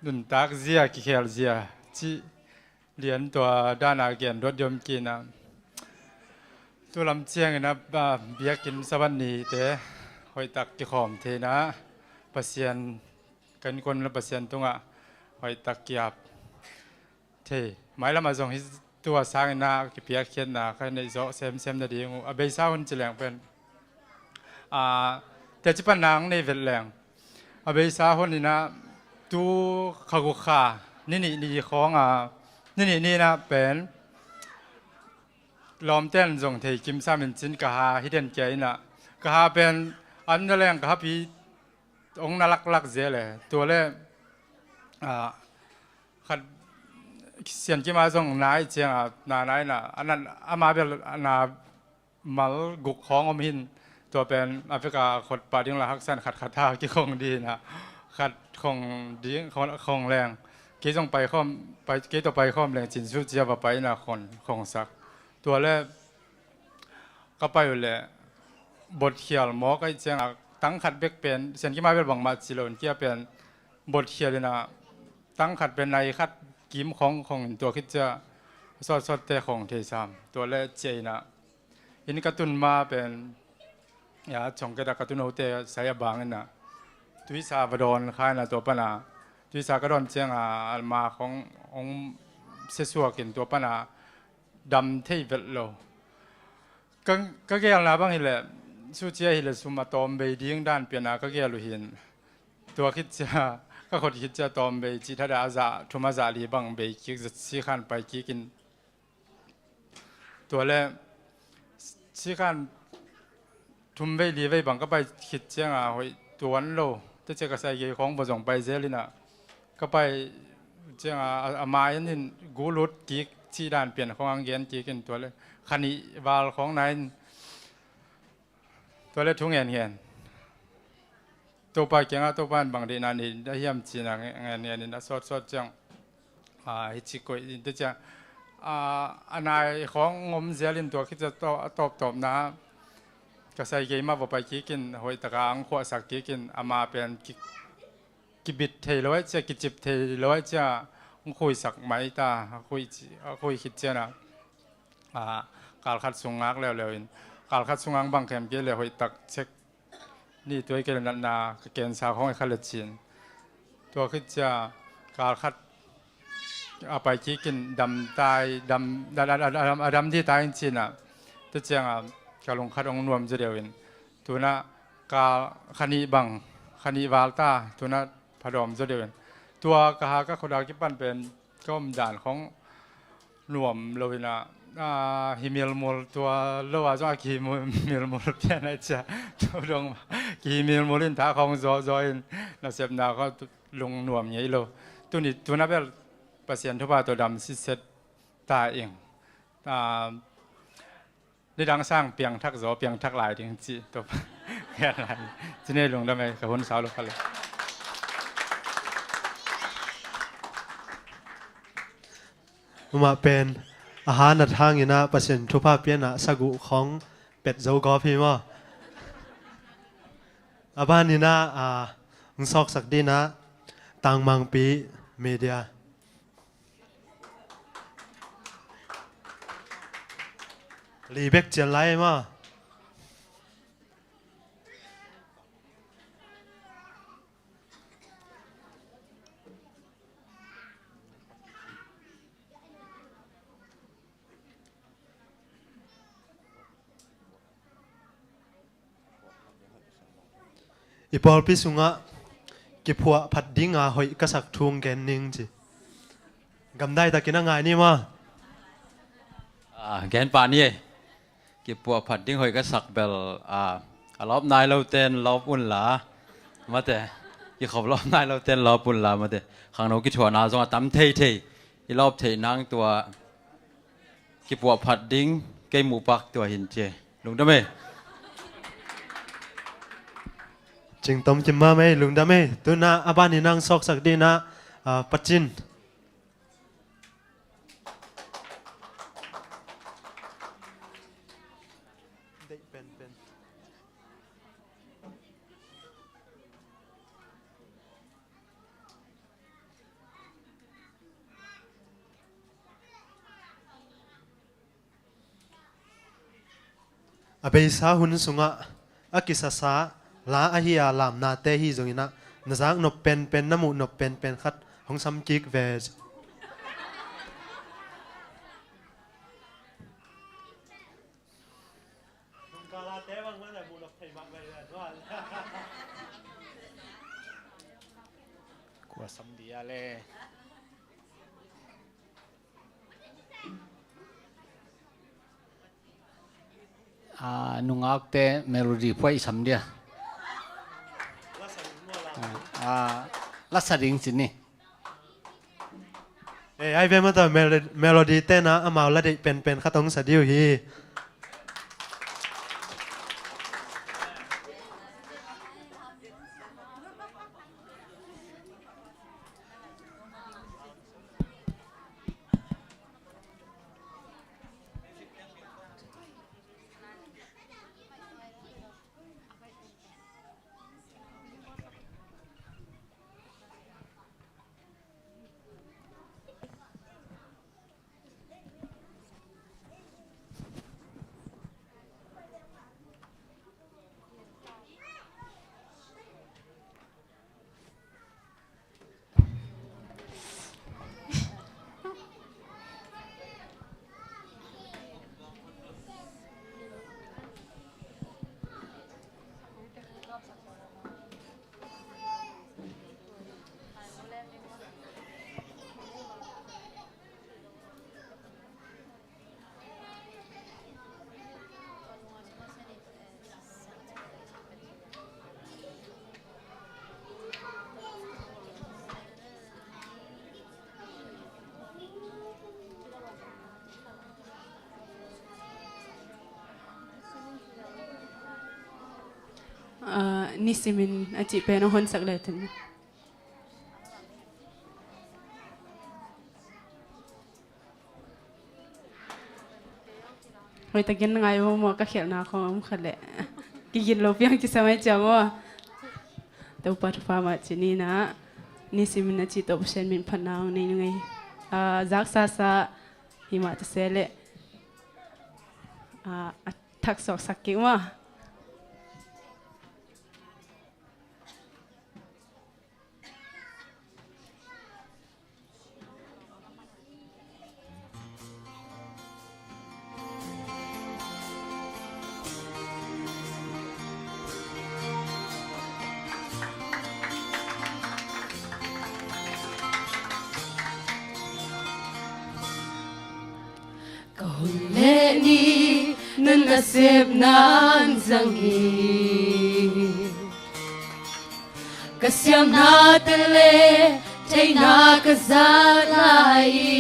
Nuntak zia kikhel zia cih lian tua dana gen dot diom kina. Tulam ciangin a, a, biakinn Sabbath nite hoihtak kikhawm theina Pasian kan kon la Pasian tungah hoihtak kiap thei. Mailamah zong hi tua sangin a kipiakkhiatna ka neih zawh semsem nading uh a beisa hun ci leng pen. A, teci pan nang nei vet leng. A beisa hun inah tu kha guk kha ni nih ni khawng a ni nih ni inah pen lawmten zong thei kim samin cin ka ha hi den kia inah ka ha pen an na leng ka hapi ong na laklak zel e. Tua le, a, khat Sian Kim a zong na i ciang a na na inah a nan ama bel na mal guk khawng om hin tua pen a veka khot pah ding la haksan khat khat ha kikhong ding inah khat khong ding khong, khong leng kei zong pai khawm, pai, kei tawh pai khawm leng cin su cia va pai inah khong, khong sak. Tua le ka pai uh le botkhial mawk aih ciangah tang khat bek pen Sian Kim a bel bangmah ci lo in kia pen botkhial inah tang khat pen nai khat kim khong khong in tua khit cia sawtsawtte khong thei sam. Tua le cia inah inn ka tun ma pen ya chongketa ka tun hote sai a bang inah tuisa va dawn kha inah tua pana tuisa ka dawn cianga alma khong hong sesuak in tua pana dam thei vet lo. Ka, ka gelna bang hileh sucia hileh sum a tawm bei ding dan piana ka gel uh hin tua khit cia ka khot khit cia tawm bei cih thada a zah thum a zah li bang bei kik zat sikhan pai kik in tua le sikhan thum vei li vei bang ka pai khit cianga hoih tuan lo te cia ka sai gei khawng va zong pai zel inah ka pai cianga a, a mai in hin gulut kik cih dan pian khawng ang gen kik in tua le khanih val khawng na in tua le thu ngen ngen Topa kiangah Topa in bang deihna nei a hiam cina ngen ngen in a sawtsawt ciang a, hi ci koih in te ciang a, a nai khawng ngom zial in tua khit cia a tawptawpna ka sai gei mah va pai kik in hoih taka ang khuahsak kik in ama pen ki, kibit thei lo aih cia kicip thei lo aih cia ang khuisak mai ta a khui, a khui khit ciana a, kalkhat sung ngak leuleu in kalkhat sung ang bang khem kei le hoih tak cek ni tuai kei le natna ka kensa khawng i kha le cin tua khit cia kalkhat a pai kik in dam tai dam a dam di tai in cina te cianga ka lungkhat ong nuam zaw deuh in tuna ka khanih bang khanih val ta tuna phadawm zaw deuh in tua ka ha ka khuda kipan pen ka om dan khawng nuam lo inah a, hi milmul tua lo a zong a kihi milmul pian a cia tua dong kihi milmul in tha khawng zawzaw in nasepna khaw lung nuam ngei lo. Tuni tuna bel Pasian thupha tawh dam siset ta ing. A, nidang sang piangthak zaw piangthak lai ding ci tawh ci nei lungdam ei ka hun sau lo kha lo. Umah pen a hanat hanginah Pasian thupha pianah saguh khawng pet zo gawp hi maw? A baninah a, hong sawksak dinah Tangmangpi Media li bek cian lai maw? I pawlpi sungah kiphuah phat dinga hoih ka sak thu gen ning ci. Gamdai takin a ngai ni maw? Ah, gen pah ni e. Kipuah phat ding hoih ka sak bel, ah, a lawp nai loten lawp unla mate. Kikhop lawp nai loten lawp unla mate. Khangno kithuahna zong a tam thei thei. I lawp theih nang tua kipuah phat ding kei muhpak tua hin ci e. Lungdam e. Cingtom kim mah mei, lungdam e. Tuna a ban i nang sawksak dina, ah, Pacin. A beisa hun sungah a kisasa la ahi a lamnate hi zongin ah na zak nop penpen, na muh nop penpen khat hong sam kik ve. Kua sam dia le. Ah, nungakte melody phuai i sam dia. Ah, ah, la sa ding ci ni. Eh, ai ve mata mel-, melody tena amau la deih penpen khat hong sa diu hi. Ah, nisimin a cih pen a honsak le ten. Hoih takin na ngai maw, ka khialhna khong om khat leh kigin lo piang kisa mai ciang maw. Topa thupha mah ci ni na. Nisimin a cih tawh Pasian min phatna hong nei nung ei. Ah, zaksa sa hi mah ta se leh, ah, a thak suaksak kik maw. Ka hun le ni na nasepna zang hi. Ka siamnate le theihna ka zat lai hi.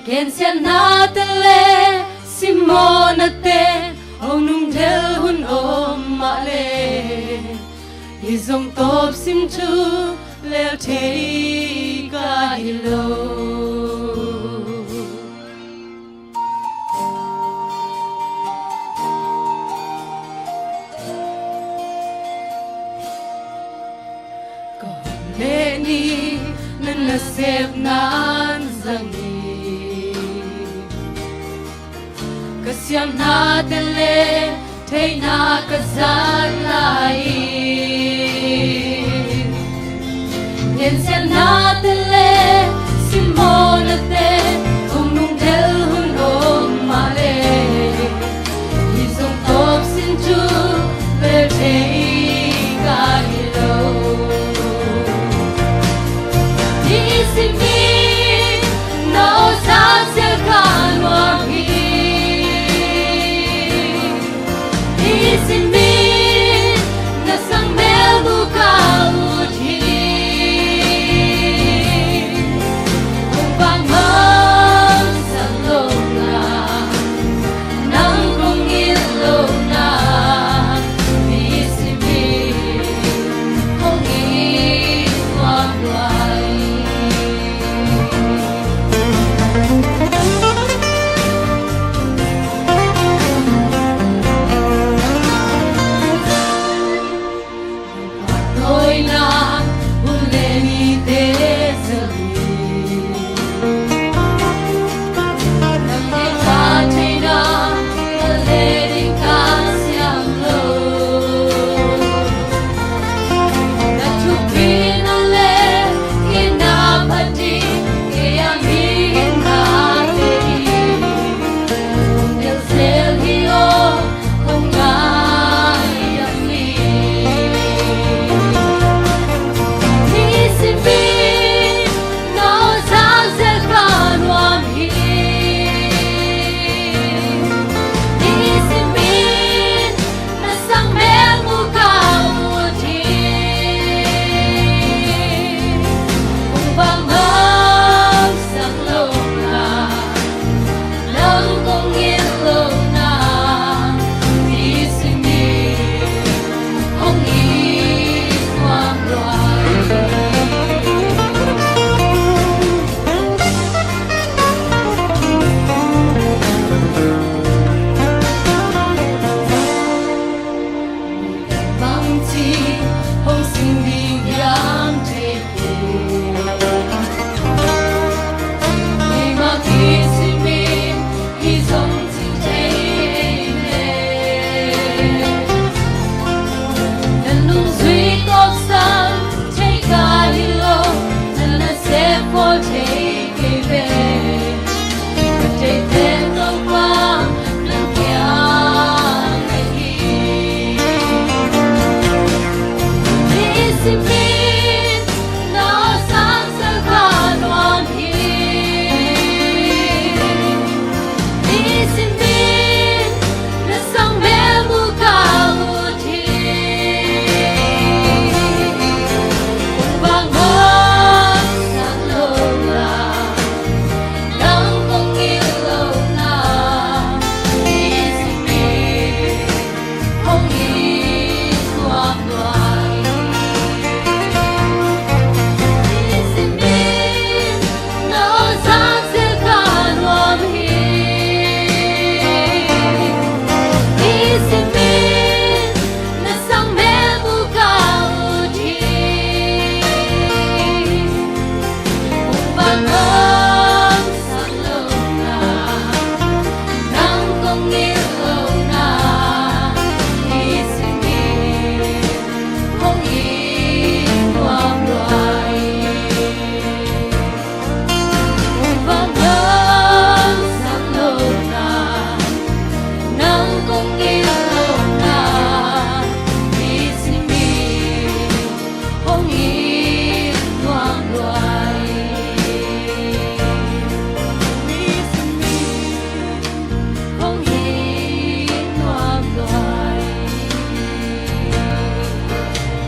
Gensiatnate le simmawhnate hong nungdel hun om mah le, hi zong tawp sin thu lel thei ka hi lo. Ka hun le ni na nasepna zang hi. Ka siamnate le theihna ka zat lai hi. Gensiatnate le simmawhnate hong nungdel hun om mah le, hi zong tawp sin thu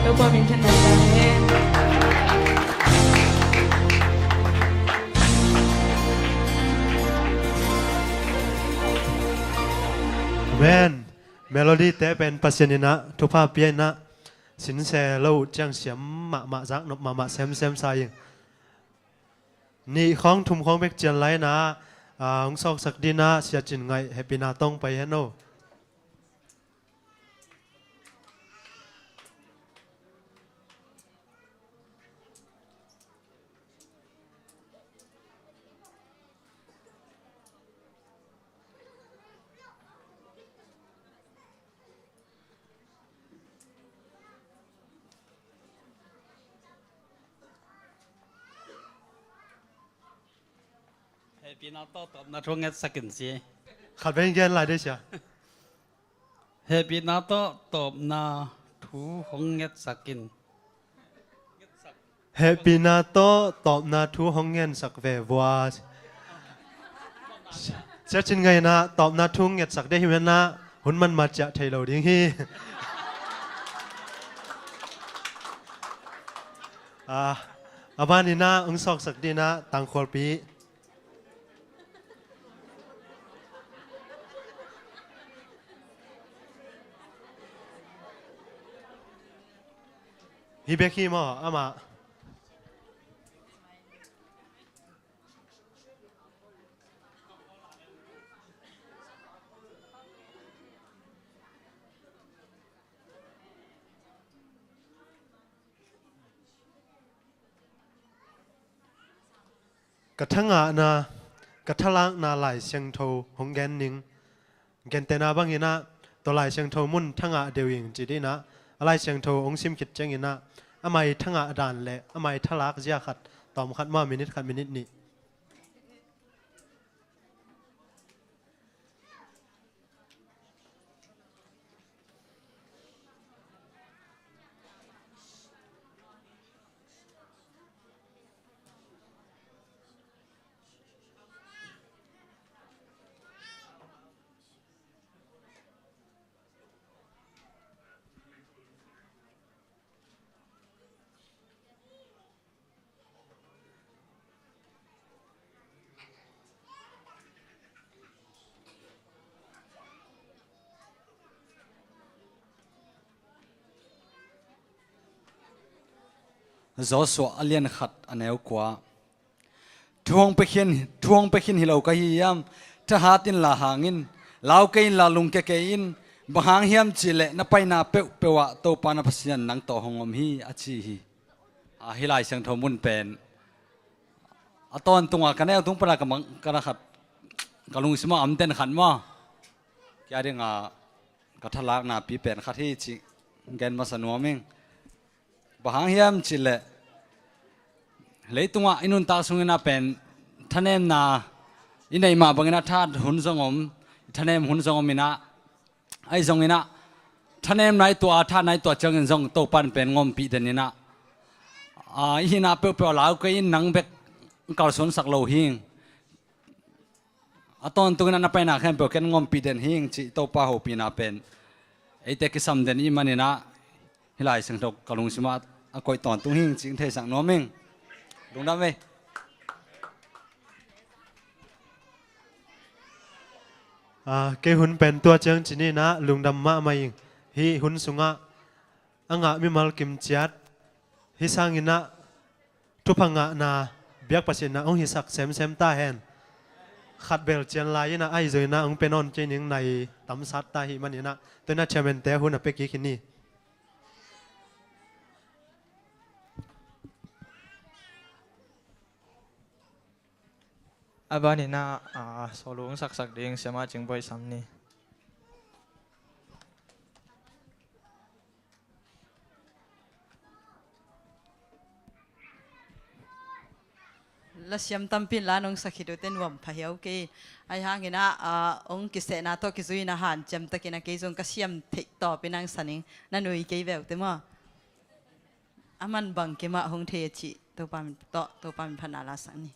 Topa min thang na ta hen. Amen. Melody te pen Pasian in ah thupha pia in ah, sinsel lo uh ciang siam mahmah, zaknop mahmah semsem sa ing. Nih khawng thum khawng bek cian lai in ah, ah, hong sawksak ding in ah Sia Cin Ngaih hehpihna tawh pai hen aw. Hehpihna tawh tawpna thu hong ngetsak in ci. Khat vei gen lai dih sia. Hehpihna tawh tawpna thu hong ngetsak in. Hehpihna tawh tawpna thu hong ngetsak ve vua. Sia Cin Ngaih in ah tawpna thu hong ngetsak dih hi man ah, hun man ma ciah thei lo ding hi. Ah, a ban in ah hong sawksak ding in ah Tangkhualpi. Hi bek hi maw, amah. Ka thangahna, ka thalakna Lai Siangtho hong gen ning. Gentehna bangin ah, tua Lai Siangtho mun thangah deuh ing ci ding in ah, a Lai Siangtho hong sim khit ciangin ah, amah i thangah dan le amah i thalak zia khat, tawm khat maw, minit khat, minit nih. Joshua a lian khat a neu kua. Thu hong pia khin, thu hong pia khin hi lo ka hi hiam? Thahat inla hang in, lau kei inla lungkia kei in, bang hang hiam cihleh na paina peuhpeuh ah Topa na Pasian nang tawh hong om hi, a ci hi. A, hih Lai Siangtho mun pen a tawntung a ka neu tung pana ka mang, ka na khat, ka lungsim ah a om den khat maw. Kia ding a ka thalakna pi pen khat hi cih gen masa nuam ing. Bang hang hiam cihleh, leitungah i nuntak sungin ah pen thanemna i neih mah bangin ah thahat hun zong om, thanem hun zong om in ah, ahi zongin ah thanemna i tuah a, thahatna i tuah ciangin zong Topa in pen ngompih den in ah, a, i hihna peuhpeuh a lau kei in, nang bek kalsuansak lo hi ing. A tawntungin ah na paina khempeuh ken ngompih den hi ing cih Topa hopihna pen eite kisam den i hih manin ah, hih Lai Siangtho ka lungsim ah a koih tawntung hi ing cih theisak nuam ing. Lungdam ei. Ah, kei hun pen tua ciang ci ni in ah, lungdam mahmah ing. Hih hun sungah a ngah mimal kim ciat, hih sangin ah thupha ngahna biakpa sitna hong hisak semsem ta hen. Khat bel cian lai in ah, ahi zongin ah hong pia nawn kei ning, nai tamsat ta hi manin ah, tua in ah chairman te hun a pia kik hi ni. A ban in ah, a, solo hong saksak ding Siama Cing Bawi sam ni. Lasiam tampi in la nong sak khit uh teh nuam pha hiau kei. Ahi hangin ah, a, hong kisehna tawh kizui in ah hanciam takin ah kei zong ka siam theih tawpin hong sa ning, na nui kei ve uh teh maw. A man bang kei mah hong thei a cih Topa min tawh, Topa min phatna la sak ni.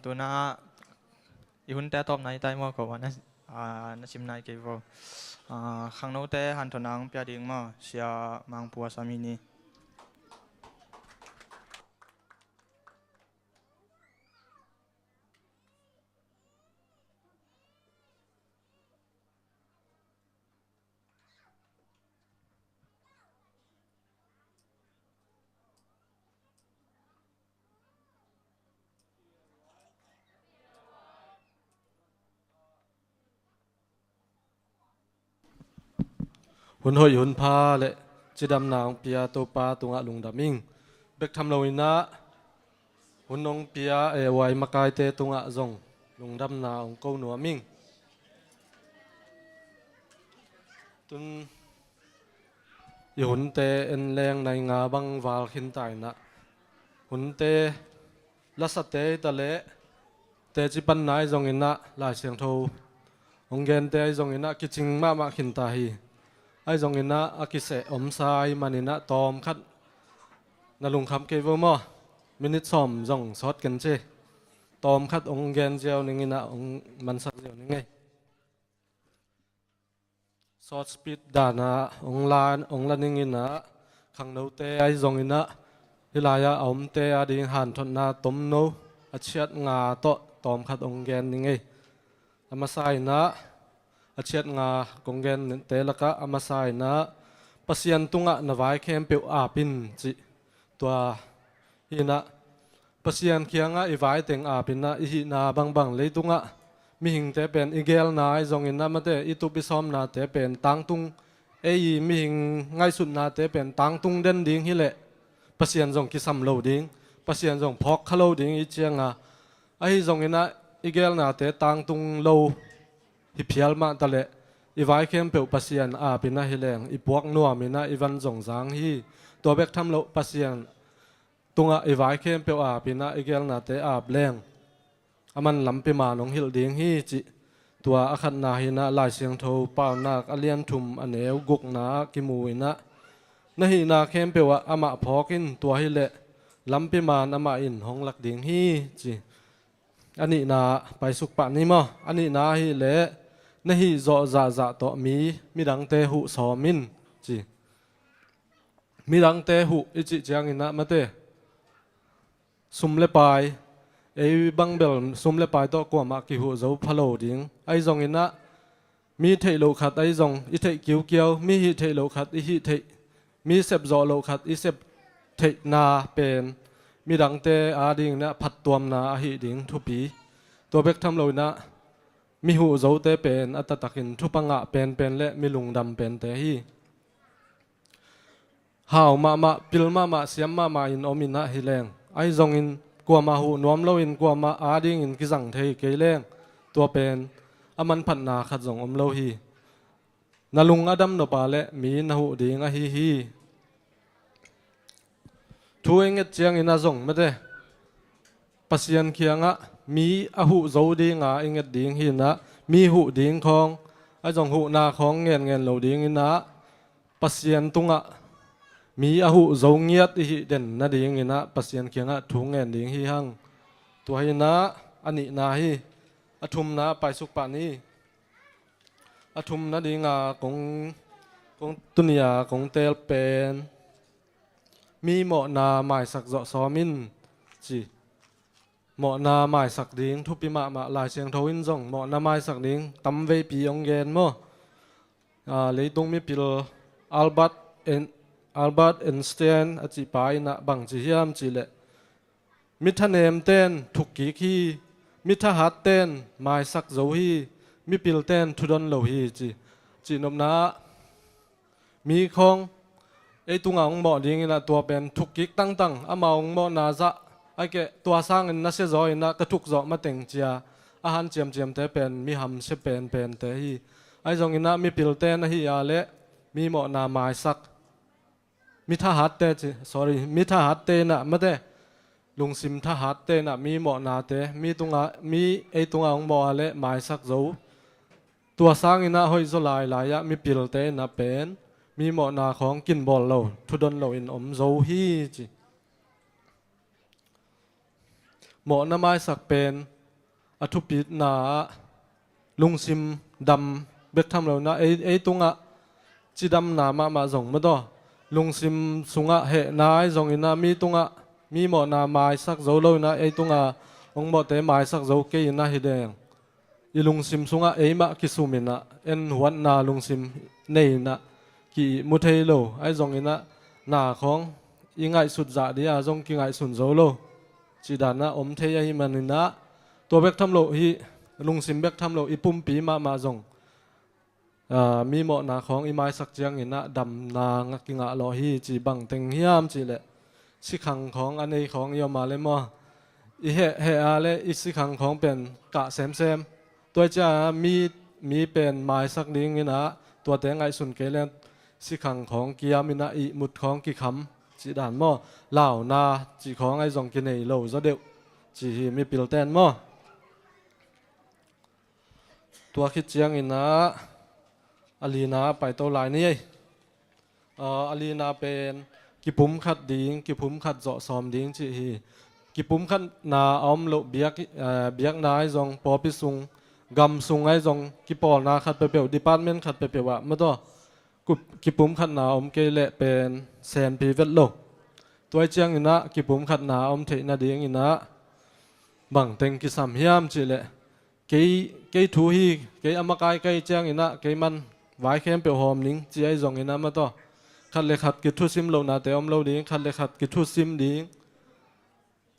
Tuna i hunte a tawpna i tai maw, ko a na, a, na sim nai kei vo. A, khangnote hanthotna hong pia ding maw, Sia Mangpua Sami ni. Hun hoih hun pha le cidamna hong pia Topa tungah lungdam ing. Bek tham loinah hun hong pia, eh, huai makaite tungah zong lungdamna hong ko nuam ing. Tun i hunte en leng nai nga bang val khin ta inah, hunte lasate hi ta leh teci panna ahi zonginah Lai Siangtho hong gente ahi zonginah kicing mahmah khin ta hi. Ahi zonginah a kiseh omsa ahi maninah tawmkhat na lungkham kei vo maw? Minit sawm zong sawt ken ci. Tawmkhat hong gen ziau ninginah hong mansak ziau ning ei. Short speech dana hong la, hong la ninginah khangnote ahi zonginah hih lai-ah a omte ading hanthotna tomno a ciat nga tawh tawmkhat hong gen ning ei. A masa inah, a ciat nga kong gente lakah a masa inah, Pasian tungah na vai khempeuh ap in cih. Tua hinah Pasian kiangah i vai teng ap inah i hihna bangbang leitungah mihingte pen i gelna ahi zonginah mate i tup i sawmnate pen tangtung, ei mihing ngaihsutnate pen tangtung den ding hileh Pasian zong kisam lo ding, Pasian zong phawk kha lo ding i cianga, ahi zonginah i gelnate tangtung lo hi phial mah taleh i vai khempeuh Pasian ap inah hileng i puak nuam inah i van zong zang hi. Tua bek tham loh Pasian tungah i vai khempeuh ap inah i gelnate ap leng a man lampi man hong hilh ding hi cih. Tua a khatna hinah Lai Siangtho Paunak a lian thum a neu gukna ah kimu inah, na hihna khempeuh ah amah phawk in, tua hileh lampi man amah in hong lak ding hi ci. A nihna paisuk pah ni maw? A nihna ahileh na hih zawh zahzah tawh mi, midangte huh sawm in ci. Midangte huh i cih cianginah mate sum le pai, ei bang bel sum le pai tawh kuamah kihuh zo pha lo ding. Ahi zonginah mi theih loh khat ahi zong i theih kiukiau, mi hih theih loh khat i hih theih, mi sep zawh loh khat i sep theihna pen midangte adinginah phattuamna ahi ding thupi. Tua bek tham loinah mi huh zote pen a taktakin thupha ngah penpen le mi lungdam pente hi. Hau mahmah, pil mahmah, siam mahmah in om inah hileng, ahi zongin kuamah huh nuam loin kuamah adingin kizang thei kei leng, tua pen a manphatna khat zong om lo hi. Na lung a dam nop a le mi na huh ding ahi hi. Thu ei nget ciangin a zong mate Pasian kiangah mi a huh zo dinga i nget ding hinah, mi huh ding khawng, a zong huhna khawng ngenngen lo dinginah Pasian tungah mi a huh zo ngiat i hih den nadinginah Pasian kiangah thu ngen ding hi hang. Tua hinah a nihna hi. A thumna paisuk pah ni. A thumna dinga kong, kong tunia kong teel pen mi mawhna maisak zawh sawm in ci. Mawhna maisak ding thupi mahmah. Lai Siangtho in zong mawhna maisak ding tamveipi hong gen maw? Aa, leitung mipil Albert Ein-, Albert Einstein a cihpa inah bang ci hiam cihleh, mi thanemten thukkik hi, mi thahatten maisak zo hi, mipilten thudon lo hi ci. Cihnopna ah mi khawng ei tungah hong mawh dinginah tua pen thukkik tangtang, amau hong mawhna zah, ahih keh tua sangin nasia zaw inah ka thuk zawh mateng cia a hanciamciamte pen mi hamsia penpente hi. Ahi zonginah mipilten ahih a leh mi mawhna maisak, mi thahatte ci, sorry, mi thahatte inah mate lungsim thahatte inah mi mawhnate, mi tungah, mi ei tungah hong mawh a leh maisak zo. Tua sanginah hoih zaw lailai ah mipilte inah pen mi mawhna khawng kinbawl lo, thudon loin om zo hi ci. Mawhna maisak pen a thupitna ah lungsim dam bek tham lo inah ei, ei tungah cidamna mahmah zong mataw, lungsim sungah hehna ahi zong inah mi tungah mi mawhna maisak zo lo inah ei tungah hong mawhte maisak zo kei inah hi deng. I lungsim sungah eimah kisum inah en huatna lungsim nei inah ki-ihmu thei lo ahi zong inah na khawng i ngaihsut zah dih a zong kingaihsun zo lo cih danah om thei ahi man inah tua bek tham lo hi, lungsim bek tham lo i pumpi mahmah zong, aa, mi mawhna khawng i maisak ciang inah damna nga kingah lawh hi cih bang teng hiam cih leh sikhang khawng a nei khawng i om a le maw, i heh heh a le i sikhang khawng pen kah semsem. Tua ciang a mi, mi pen maisak ding inah tuate ngaihsun kei leng sikhang khawng kiam inah ihmut khawng kikham cih dan maw, launa cih khawng ahi zong kinei lo zaw deuh cih hi mipil ten maw. Tua khit ciang inah a lina paito lai ni ei. Aa, a lina pen kipumkhat ding, kipumkhat zawh sawm ding cih hi. Kipumkhatna a om loh biak, aa, biakna ahi zong, pawlpi sung, gam sung ahi zong, kipawlna khat peuhpeuh, department khat peuhpeuh ah mataw, kup-, kipumkhatna a om kei leh pen senpi vet lo. Tua ahi ciang inah kipumkhatna a om theih nading inah bang teng kisam hiam cih leh kei, kei thu hi, kei a makai ka hih ciang inah kei man vai khempeuh hawm ning ci ahi zong inah mataw, khat le khat kithusim lohnate om lo ding, khat le khat kithusim ding,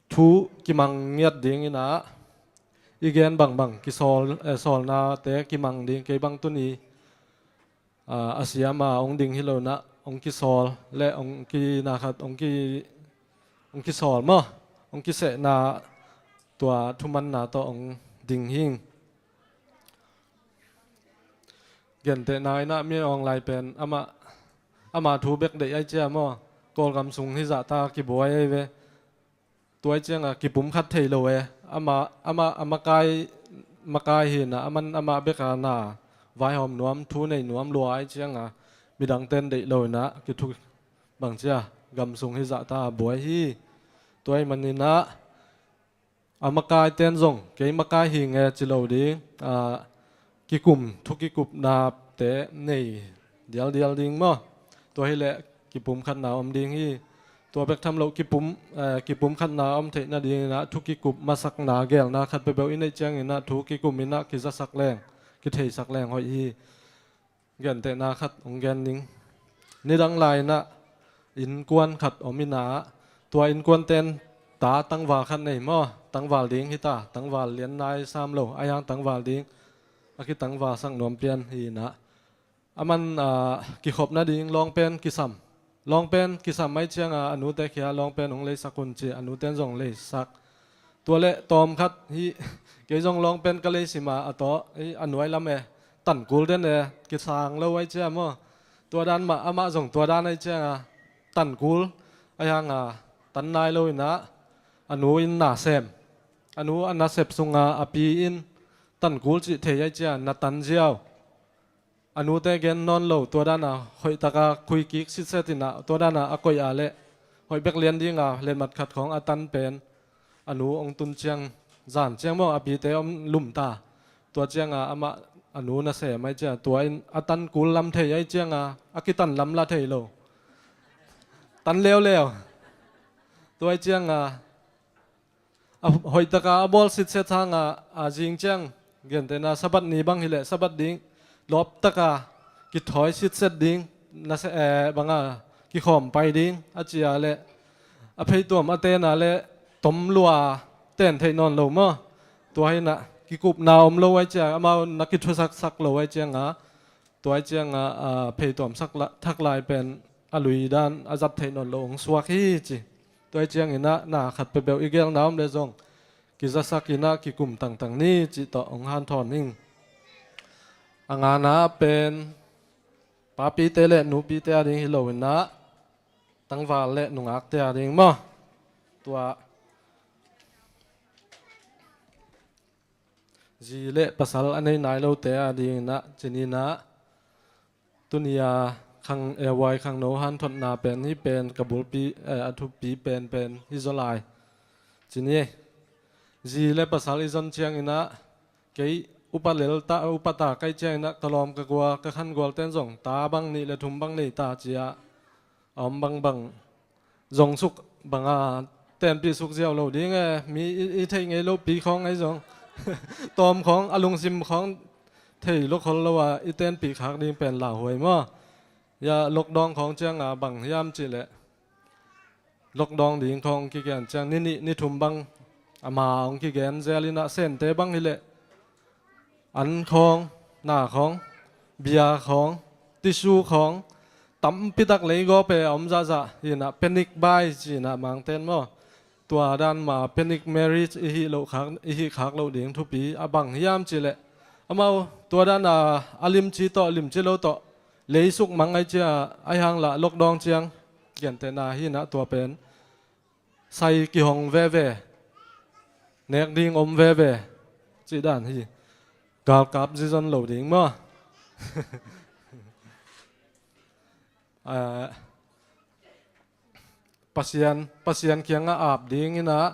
thu kimang ngiat ding inah i gen bangbang kisawl, eh, sawlnate kimang ding, kei bang tuni, aa, a siam a hong ding hi lo inah hong kisawl le hong ki, na khat hong ki, hong kisawl maw, hong kisehna tua thumanna tawh hong ding hing. Gentehna inah Min Aung Hlaing pen amah, amah thu bek deih ahi ciang maw, Kawlgam sung hizah ta kibuai ahi ve. Tua ahi ciang a kipumkhat thei lo e. Amah, amah, a makai, makai hi inah aman amah bek a na vaihawm nuam, thu nei nuam lua ahi ciang a midang ten deih lo inah kithu bang ci a gam sung hizah ta a buai hi. Tua ahi man inah a makai ten zong kei makai hi nge ci lo ding, aa, kikum, thu kikupnate nei dialdial ding maw. Tua hi leh kipumkhatna om ding hi. Tua bek tham lo kipum, eh, kipumkhatna om theih nading inah thu kikup masakna gelna khat peuhpeuh i neih ciang inah thu kikum inah kizasak leng, kitheisak leng hoih hi. Gentehna khat hong gen ning. Nidang lai inah innkuan khat om inah tua innkuan ten ta tangval khat nei maw, tangval ding hi ta, tangval lian nai sam lo, a hiang tangval ding, a kitangvalsak nuam pian hi inah. Aman, aa, kikhop nading lawngpen kisam. Lawngpen kisam ahi ciang a, a nute khia lawngpen hong leisak un ci, a nuten zong leisak. Tua leh tawm khat hi, kei zong lawngpen ka lei sim a, a tawh, hi, a nuai lam e, tankul den e, kisang lo ahi ciang maw. Tua dan mah, amah zong tua dan ahi ciang a, tankul, a hiang a, tan nai lo inah, a nu in na sem. A nu a nasep sung a, a pi in tankul cih thei ahi ciang, na tan ziau. A nute gen nawn lo, tua dan a hoih taka khui kik sitset inah, tua dan a a koih a leh hoih bek lian ding a, letmat khat khawng a tan pen a nu hong tun ciang, zan ciang maw, a pite om lum ta. Tua ciang a amah a nu na sem ahi ciang, tua in a tankul lam thei ahi ciang a, a kitan lam la thei lo. Tan leuleu. Tua ahi ciang a, a hoih taka a bawl sitset hang a, a zing ciang, gentehna Sabbath ni bang hi leh Sabbath ding, lawp taka kithawi sitset ding, na se, eh, bang a kikhawm pai ding, a ci a leh, a pheituam a ten a leh tom lua ten theih nawn lo maw. Tua hi inah kikupna om lo ahi ciang, amau na kithusaksak lo ahi ciang a, tua ahi ciang a, a, pheituam sak la, thak lai pen a lui dan a zat theih nawn lo hong suak hi ci. Tua ahi ciang inah na khat peuhpeuh i gelna om leh zong kizasak inah kikum tangtang ni cih tawh hong hanthawn ning. A ngana pen papite le nupite a ding hi lo inah tangval le nungakte a ding maw. Tua zi le pasal a nei nai lote a ding inah ci ni inah, tuni a khang, eh, Y Khangno hanthotna pen hi pen ka bulpi, eh, a thupi penpen hi zaw lai. Ci ni. Zi le pasal i zon ciangin ah, kei upa lel ta, upa ta ka hih ciangin ah, ka lawm ka gual, ka khangualte'n zong ta bang nih le thum bang nei ta ci-a a om bangbang zong suk bang a tenpih suk ziau lo ding e. Mi i, i theih ngei lo pi khawng ahi zong, tawm khawng, a lungsim khawng thei lo khol lo a i tenpih khak ding pen lauhuai maw. Ya, lockdown khawng ciang a bang hiam cih leh, lockdown ding khawng kigen ciang ni nih ni thum bang a ma hong kigen zel in ah, Sente bang hi leh an khawng, na khawng, bia khawng, tissue khawng, tampi tak leigawp e a om zahzah hi in ah, panic buy ci in ah Mangte'n maw. Tua dan mah panic marriage i hih loh khak, i hih khak loh ding thupi a bang hiam cih leh, amau tua dan a, a limci tawh, limci lo tawh lei suk mang ahi cia, ahi hang lah lockdown ciang gentehna hi in ah, tua pen sai kihong veve, nek ding om veve cih dan hi. Galkap zi zon lo ding maw. Ah, Pasian, Pasian kiangah ap ding in ah,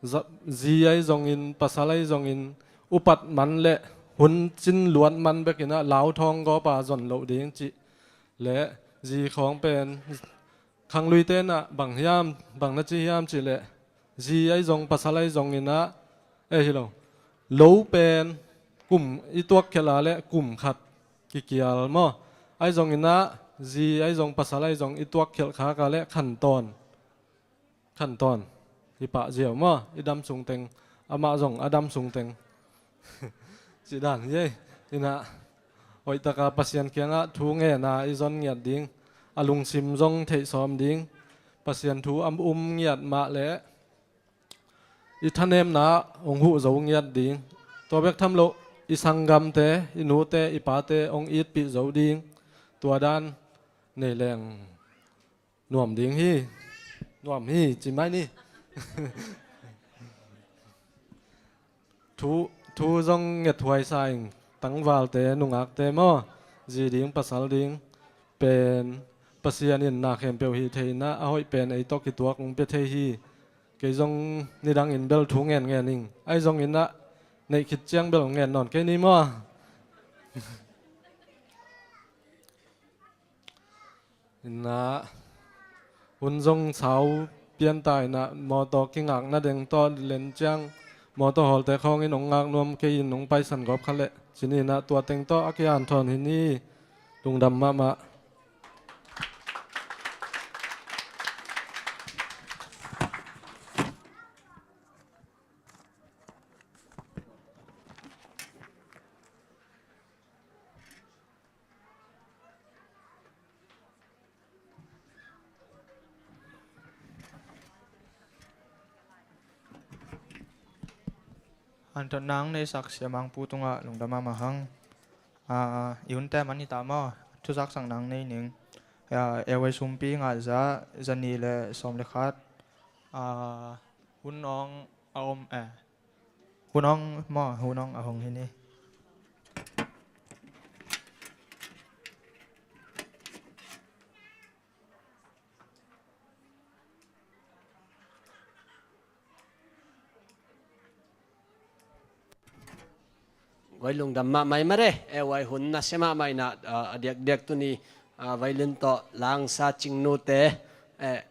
za-, zi ahi zongin, pasal ahi zongin, upat man le hun cin luat man bek in ah, lauthawng gawp a zon loh ding cih le, zi khawng pen, khangluite in ah bang hiam, bang na ci hiam cih leh, zi ahi zong, pasal ahi zongin ah, eh, hi lo, lo pen kum i tuak khial a le kum khat kikial maw. Ahi zongin ah, zi ahi zong, pasal ahi zong i tuak khial khak a le khantawn, khantawn hi pah ziau maw. I dam sung teng, amah zong a dam sung teng cih dan hi ei. In ah, hoih tak a Pasian kiangah thu ngen a i zon ngiat ding, a lungsim zong theih sawm ding, Pasian thu a um ngiat mah leh i thanemna hong huh zo ngiat ding. Tua bek tham lo, i sanggamte, i nute, i pate hong itpih zo ding. Tua dan nei leng nuam ding hi. Nuam hi, ci mai ni. Thu, thu zong ngethuai sa ing, tangvalte, nungakte maw, zi ding, pasal ding pen Pasian in na khempeuh hih thei in ah, a hoih pen ei tawh kituak hong pia thei hi. Kei zong nidangin bel thu ngen ngen ing. Ahi zongin ah, neih khit ciang bel ngen nawn kei ni maw. In ah, hun zong sau pian ta in ah, mawtaw kingakna deng tawh len ciang, mawtaw hawlte khawng in hong ngak nuam kei in, hong paisan gawp kha leh ci ni in ah, tua teng tawh a kihanthawn hi ni. Lungdam mahmah. Hanthawn nang neisak Sia Mangpu tungah lungdam mahmah hang. Ah, i hunte man hi ta maw, thuzaksak nang nei ning. Ah, A Y sumpi ngah za, za nih le sawm le khat. Ah, hun awng a om, eh, hun awng maw, hun awng a hong hi ni. Guai lungdam mahmah mare, A Y hun nasia mahmah in ah, ah, a diakdiak tuni, ah, violin tawh langsa cingnu te, eh,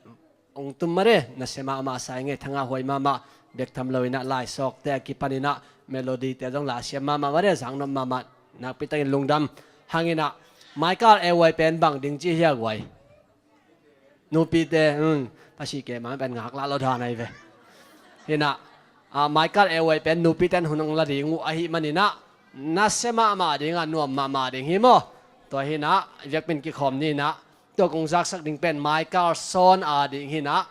hong tum mare, nasia mahmah sa ing e, thangah huai mahmah, bek tham lo in ah laisawkte a kipan in ah melody te zong la siam mahmah mare, zang nuam mahmah, nakpi takin lungdam. Hang in ah, Michael, A Y pen bang ding ci hiam guai? Nupite, um, pasi ke ma pen ngaklah lo dan ahi ve. Hi in ah, ah, Michael A Y pen nupite'n hun hong la ding uh ahih man in ah, nasia mahmah ding a, nuam mahmah ding hi maw. Tua hi in ah, i biakpi'n kikhawm ni in ah, tua kong zaksak ding pen Michael Son a ding hi in ah,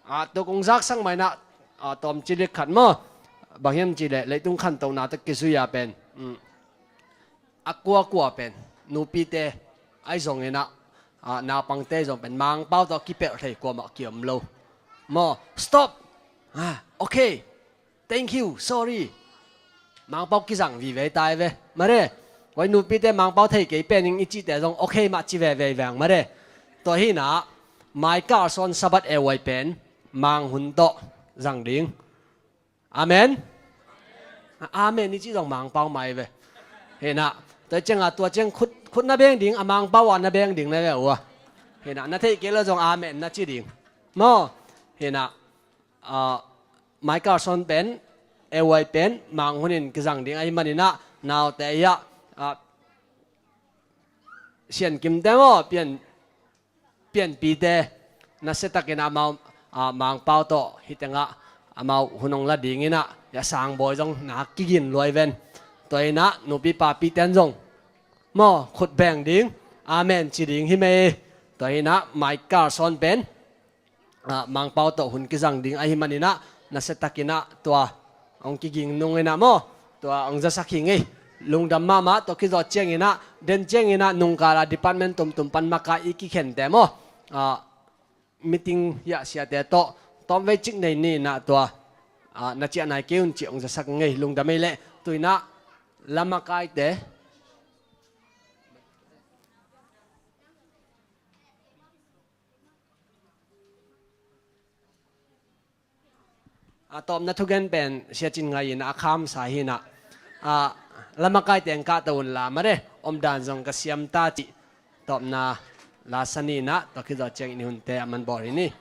ah, tua kong zaksak mah in ah, ah, tawmcik khat maw. Bang hiam cih leh, leitung khantohna tawh kizui a pen, um, a kuakua pen nupite ahi zongin ah, ah, naupangte ahi zong pen Mangpau tawh kipelh thei kuamah kiom lo. Maw, stop. Ah, okay. Thank you. Sorry. Mangpau kizang vive ta hi ve. Mare. Huai nupite Mangpau thei kei pen ing i cihte zong okay mah ci veve veng mare. Tua hi in ah, Michael Son Sabbath A Y pen Mang hun tawh zang ding. Amen. Amen i cih zong Mangpau mai ve. Hi na, tua ciangah tua ciang khut, khut na beng ding, a Mangpau ah na beng ding na ve uh a. Hi na, na theih kei lo zong amen na ci ding. Maw, hi na, ah, Microphone pen, A Y pen, Mang hunin kizang ding ahih manin ah, naute ah, ah, Sian Kimte maw, pian, pianpite, nasiatakin amau, ah, Mangpau tawh, hih tengah, amau hun hong la dingin ah, ya Sangbawi zong na kigin luai ven. Tua hi na, nupi papiten zong, maw, khut beng ding, amen ci ding hi mei. Tua hi na, Microphone pen, ah, Mangpau tawh hun kizang ding ahih manin ah, nasiatakin ah tua hong kiging nung in ah maw, tua hong zasak hi ing ei. Lungdam mahmah, tua kizawh ciangin ah, den ciangin ah, nungkal ah department tumtum pan makai i kikhente maw, ah, meeting hiah siate tawh tawmvei cik nei ni in ah tua, ah, na ciah nai kei un cih hong zasak ing ei. Lungdam ei leh. Tu in ah, la makaite. A tawpna thugen pen Sia Cin Ngai in a khamsa hi na. A, la makaite hong kahto un la mare, omdan zong ka siam ta cih tawpna la sa ni na, tua khit zawh ciangin i hunte a man bawl hi ni.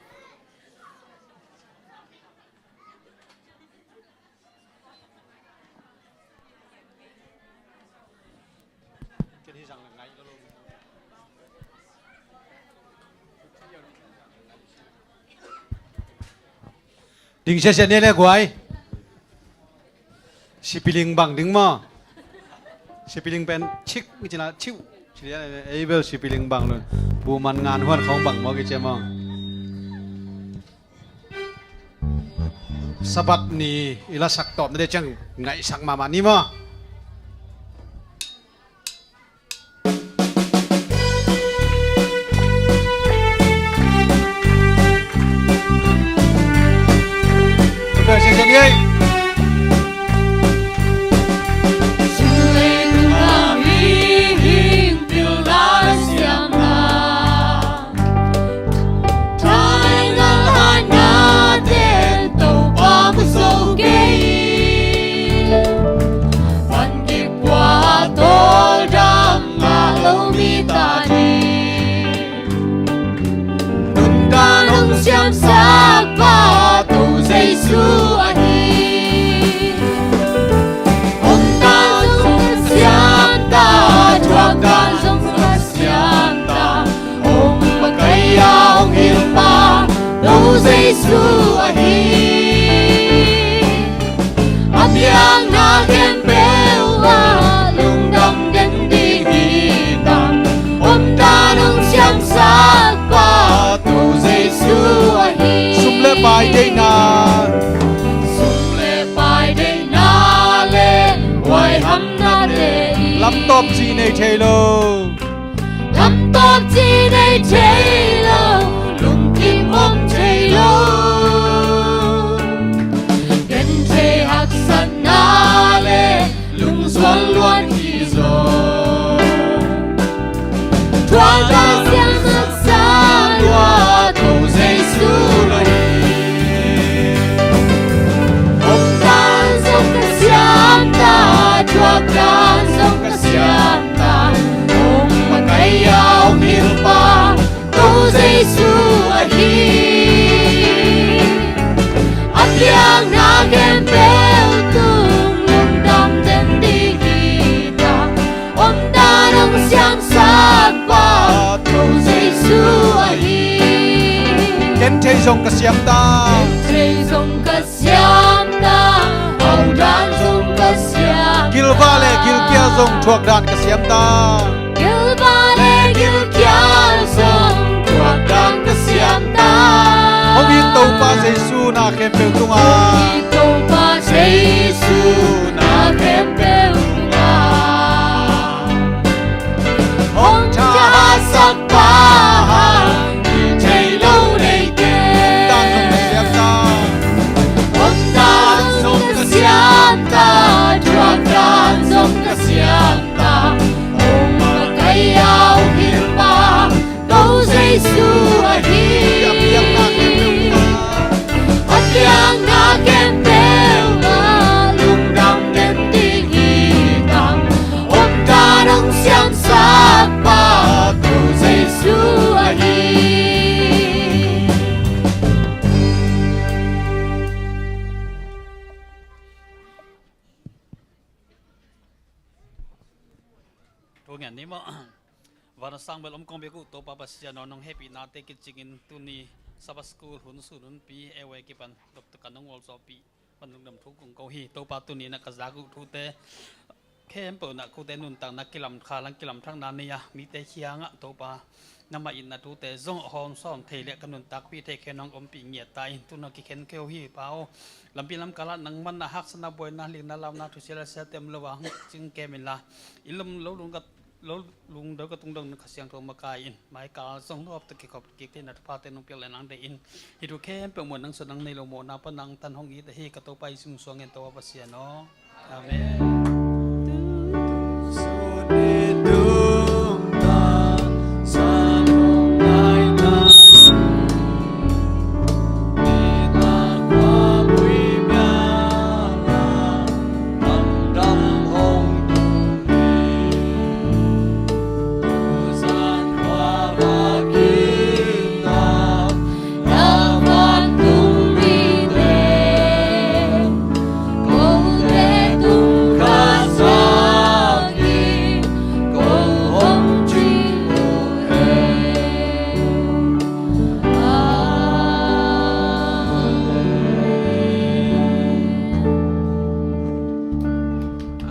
Ding siasia ni le guai. Sipiling bang ding maw? Sipiling pen cik, mi cina ciu. Ei bel sipiling bang lun. Buman ngan huan khawng bang maw kici maw? Sabbath ni i lasak tawpna ding ciang ngaihsak mahmah ni maw? Thai ngal hai na ten Topa mu zo kei. Van kip ua tawldam ngah lo mi ta ding. Nuntak hong siamsak pa Topa Jesu ahi. Omdan zong ka siam ta, thuakdan zong ka siam ta. Hong makaih a hong hilh pa Topa Jesu ahi. A biakna khempeuh ah lungdam den ding hi ta. Omdan hong siamsak pa Topa Jesu ahi. Sum le pai deihna, sum le pai deihna le huaihamnate in lamtawp cih nei thei lo. Lamtawp cih nei thei lo, lungkim om thei lo. Genthei haksatna le lungzual luan hi zaw. Thuakdan siamsak sa lua Topa Jesu ahi. Omdan zong ka siam ta, thuakdan zong ka siam ta. Hong makaih a hong hilh pa Topa Jesu ahi. A biakna khempeuh tung lungdam den ding hi ta. Omdan hong siamsak pa Topa Jesu ahi. Genthei zong ka siam ta. Genthei zong ka siam ta, haudan zong ka siam ta. Gilvah le gilkial zong thuakdan ka siam ta. Gilvah le gilkial zong thuakdan ka siam ta. Hong it Topa Jesu na khempeuh tungah. Hong it Topa Jesu na khempeuh tungah. Hong thahatsak pa hang, hih theih loh nei kei. Omdan zong ka siam ta. Omdan zong ka siam ta, thuakdan zong ka siam ta. Hong makaih a hong hilh pa Topa Jesu ahi. A biakna khempeuh Ni maw, van a sang bel om kong bek uh Topa Pasian aw, nong hehpihnate kicingin tuni Sabbath School hun sun hunpi ei uh a kipan doktak a nong ngolzawhpih pan lungdam thu kong ko hi. Topa, tuni na ka zak uh thute khempeuh na kute nuntakna kilamkha lang kilamthakna nei a, mite kiangah Topa, nangmah itna thute zong hawm sawm thei leh ka nuntakpih thei khe nong ompih ngiat ta in, tun a kikhen khe uh hi Pa aw. Lampi lamkalah nangmah na haksatna, buaina, likna, launa, thusia le siate om lo a hong cing kem inla, i lum lo lungka lo lungdam ka tungdong Kha Siangtho makai in, maikal zong nop tak kikhop kik theihna thuphate nong piak le nang deih in, hih thu khempeuh muan nang suan nang nei lo mawhna pan nang tan hong it ahi ka Topa i singsuang in Topa Pasian aw. Amen.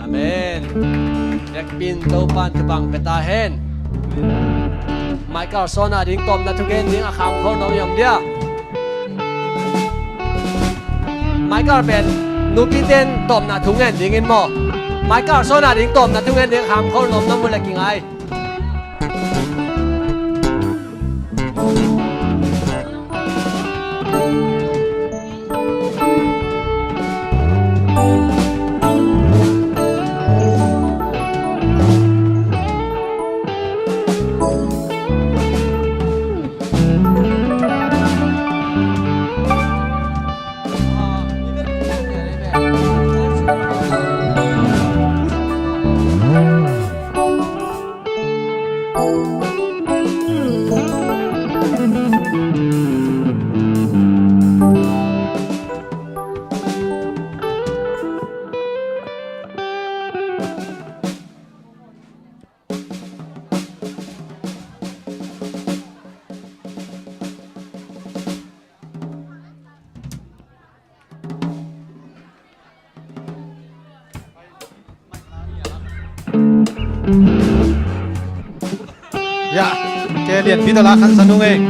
Amen. Biakpi'n Topa'n thupha pia ta hen. Michael Sona ding tawpna thugen ding a kham khol nuam i om dia? Michael pen nupite'n tawpna thungen dingin maw? Michael Sona ding tawpna thungen ding a kham khol nuam na mu le kingai. Ya, ke lianpi tawh la khansa nung ei.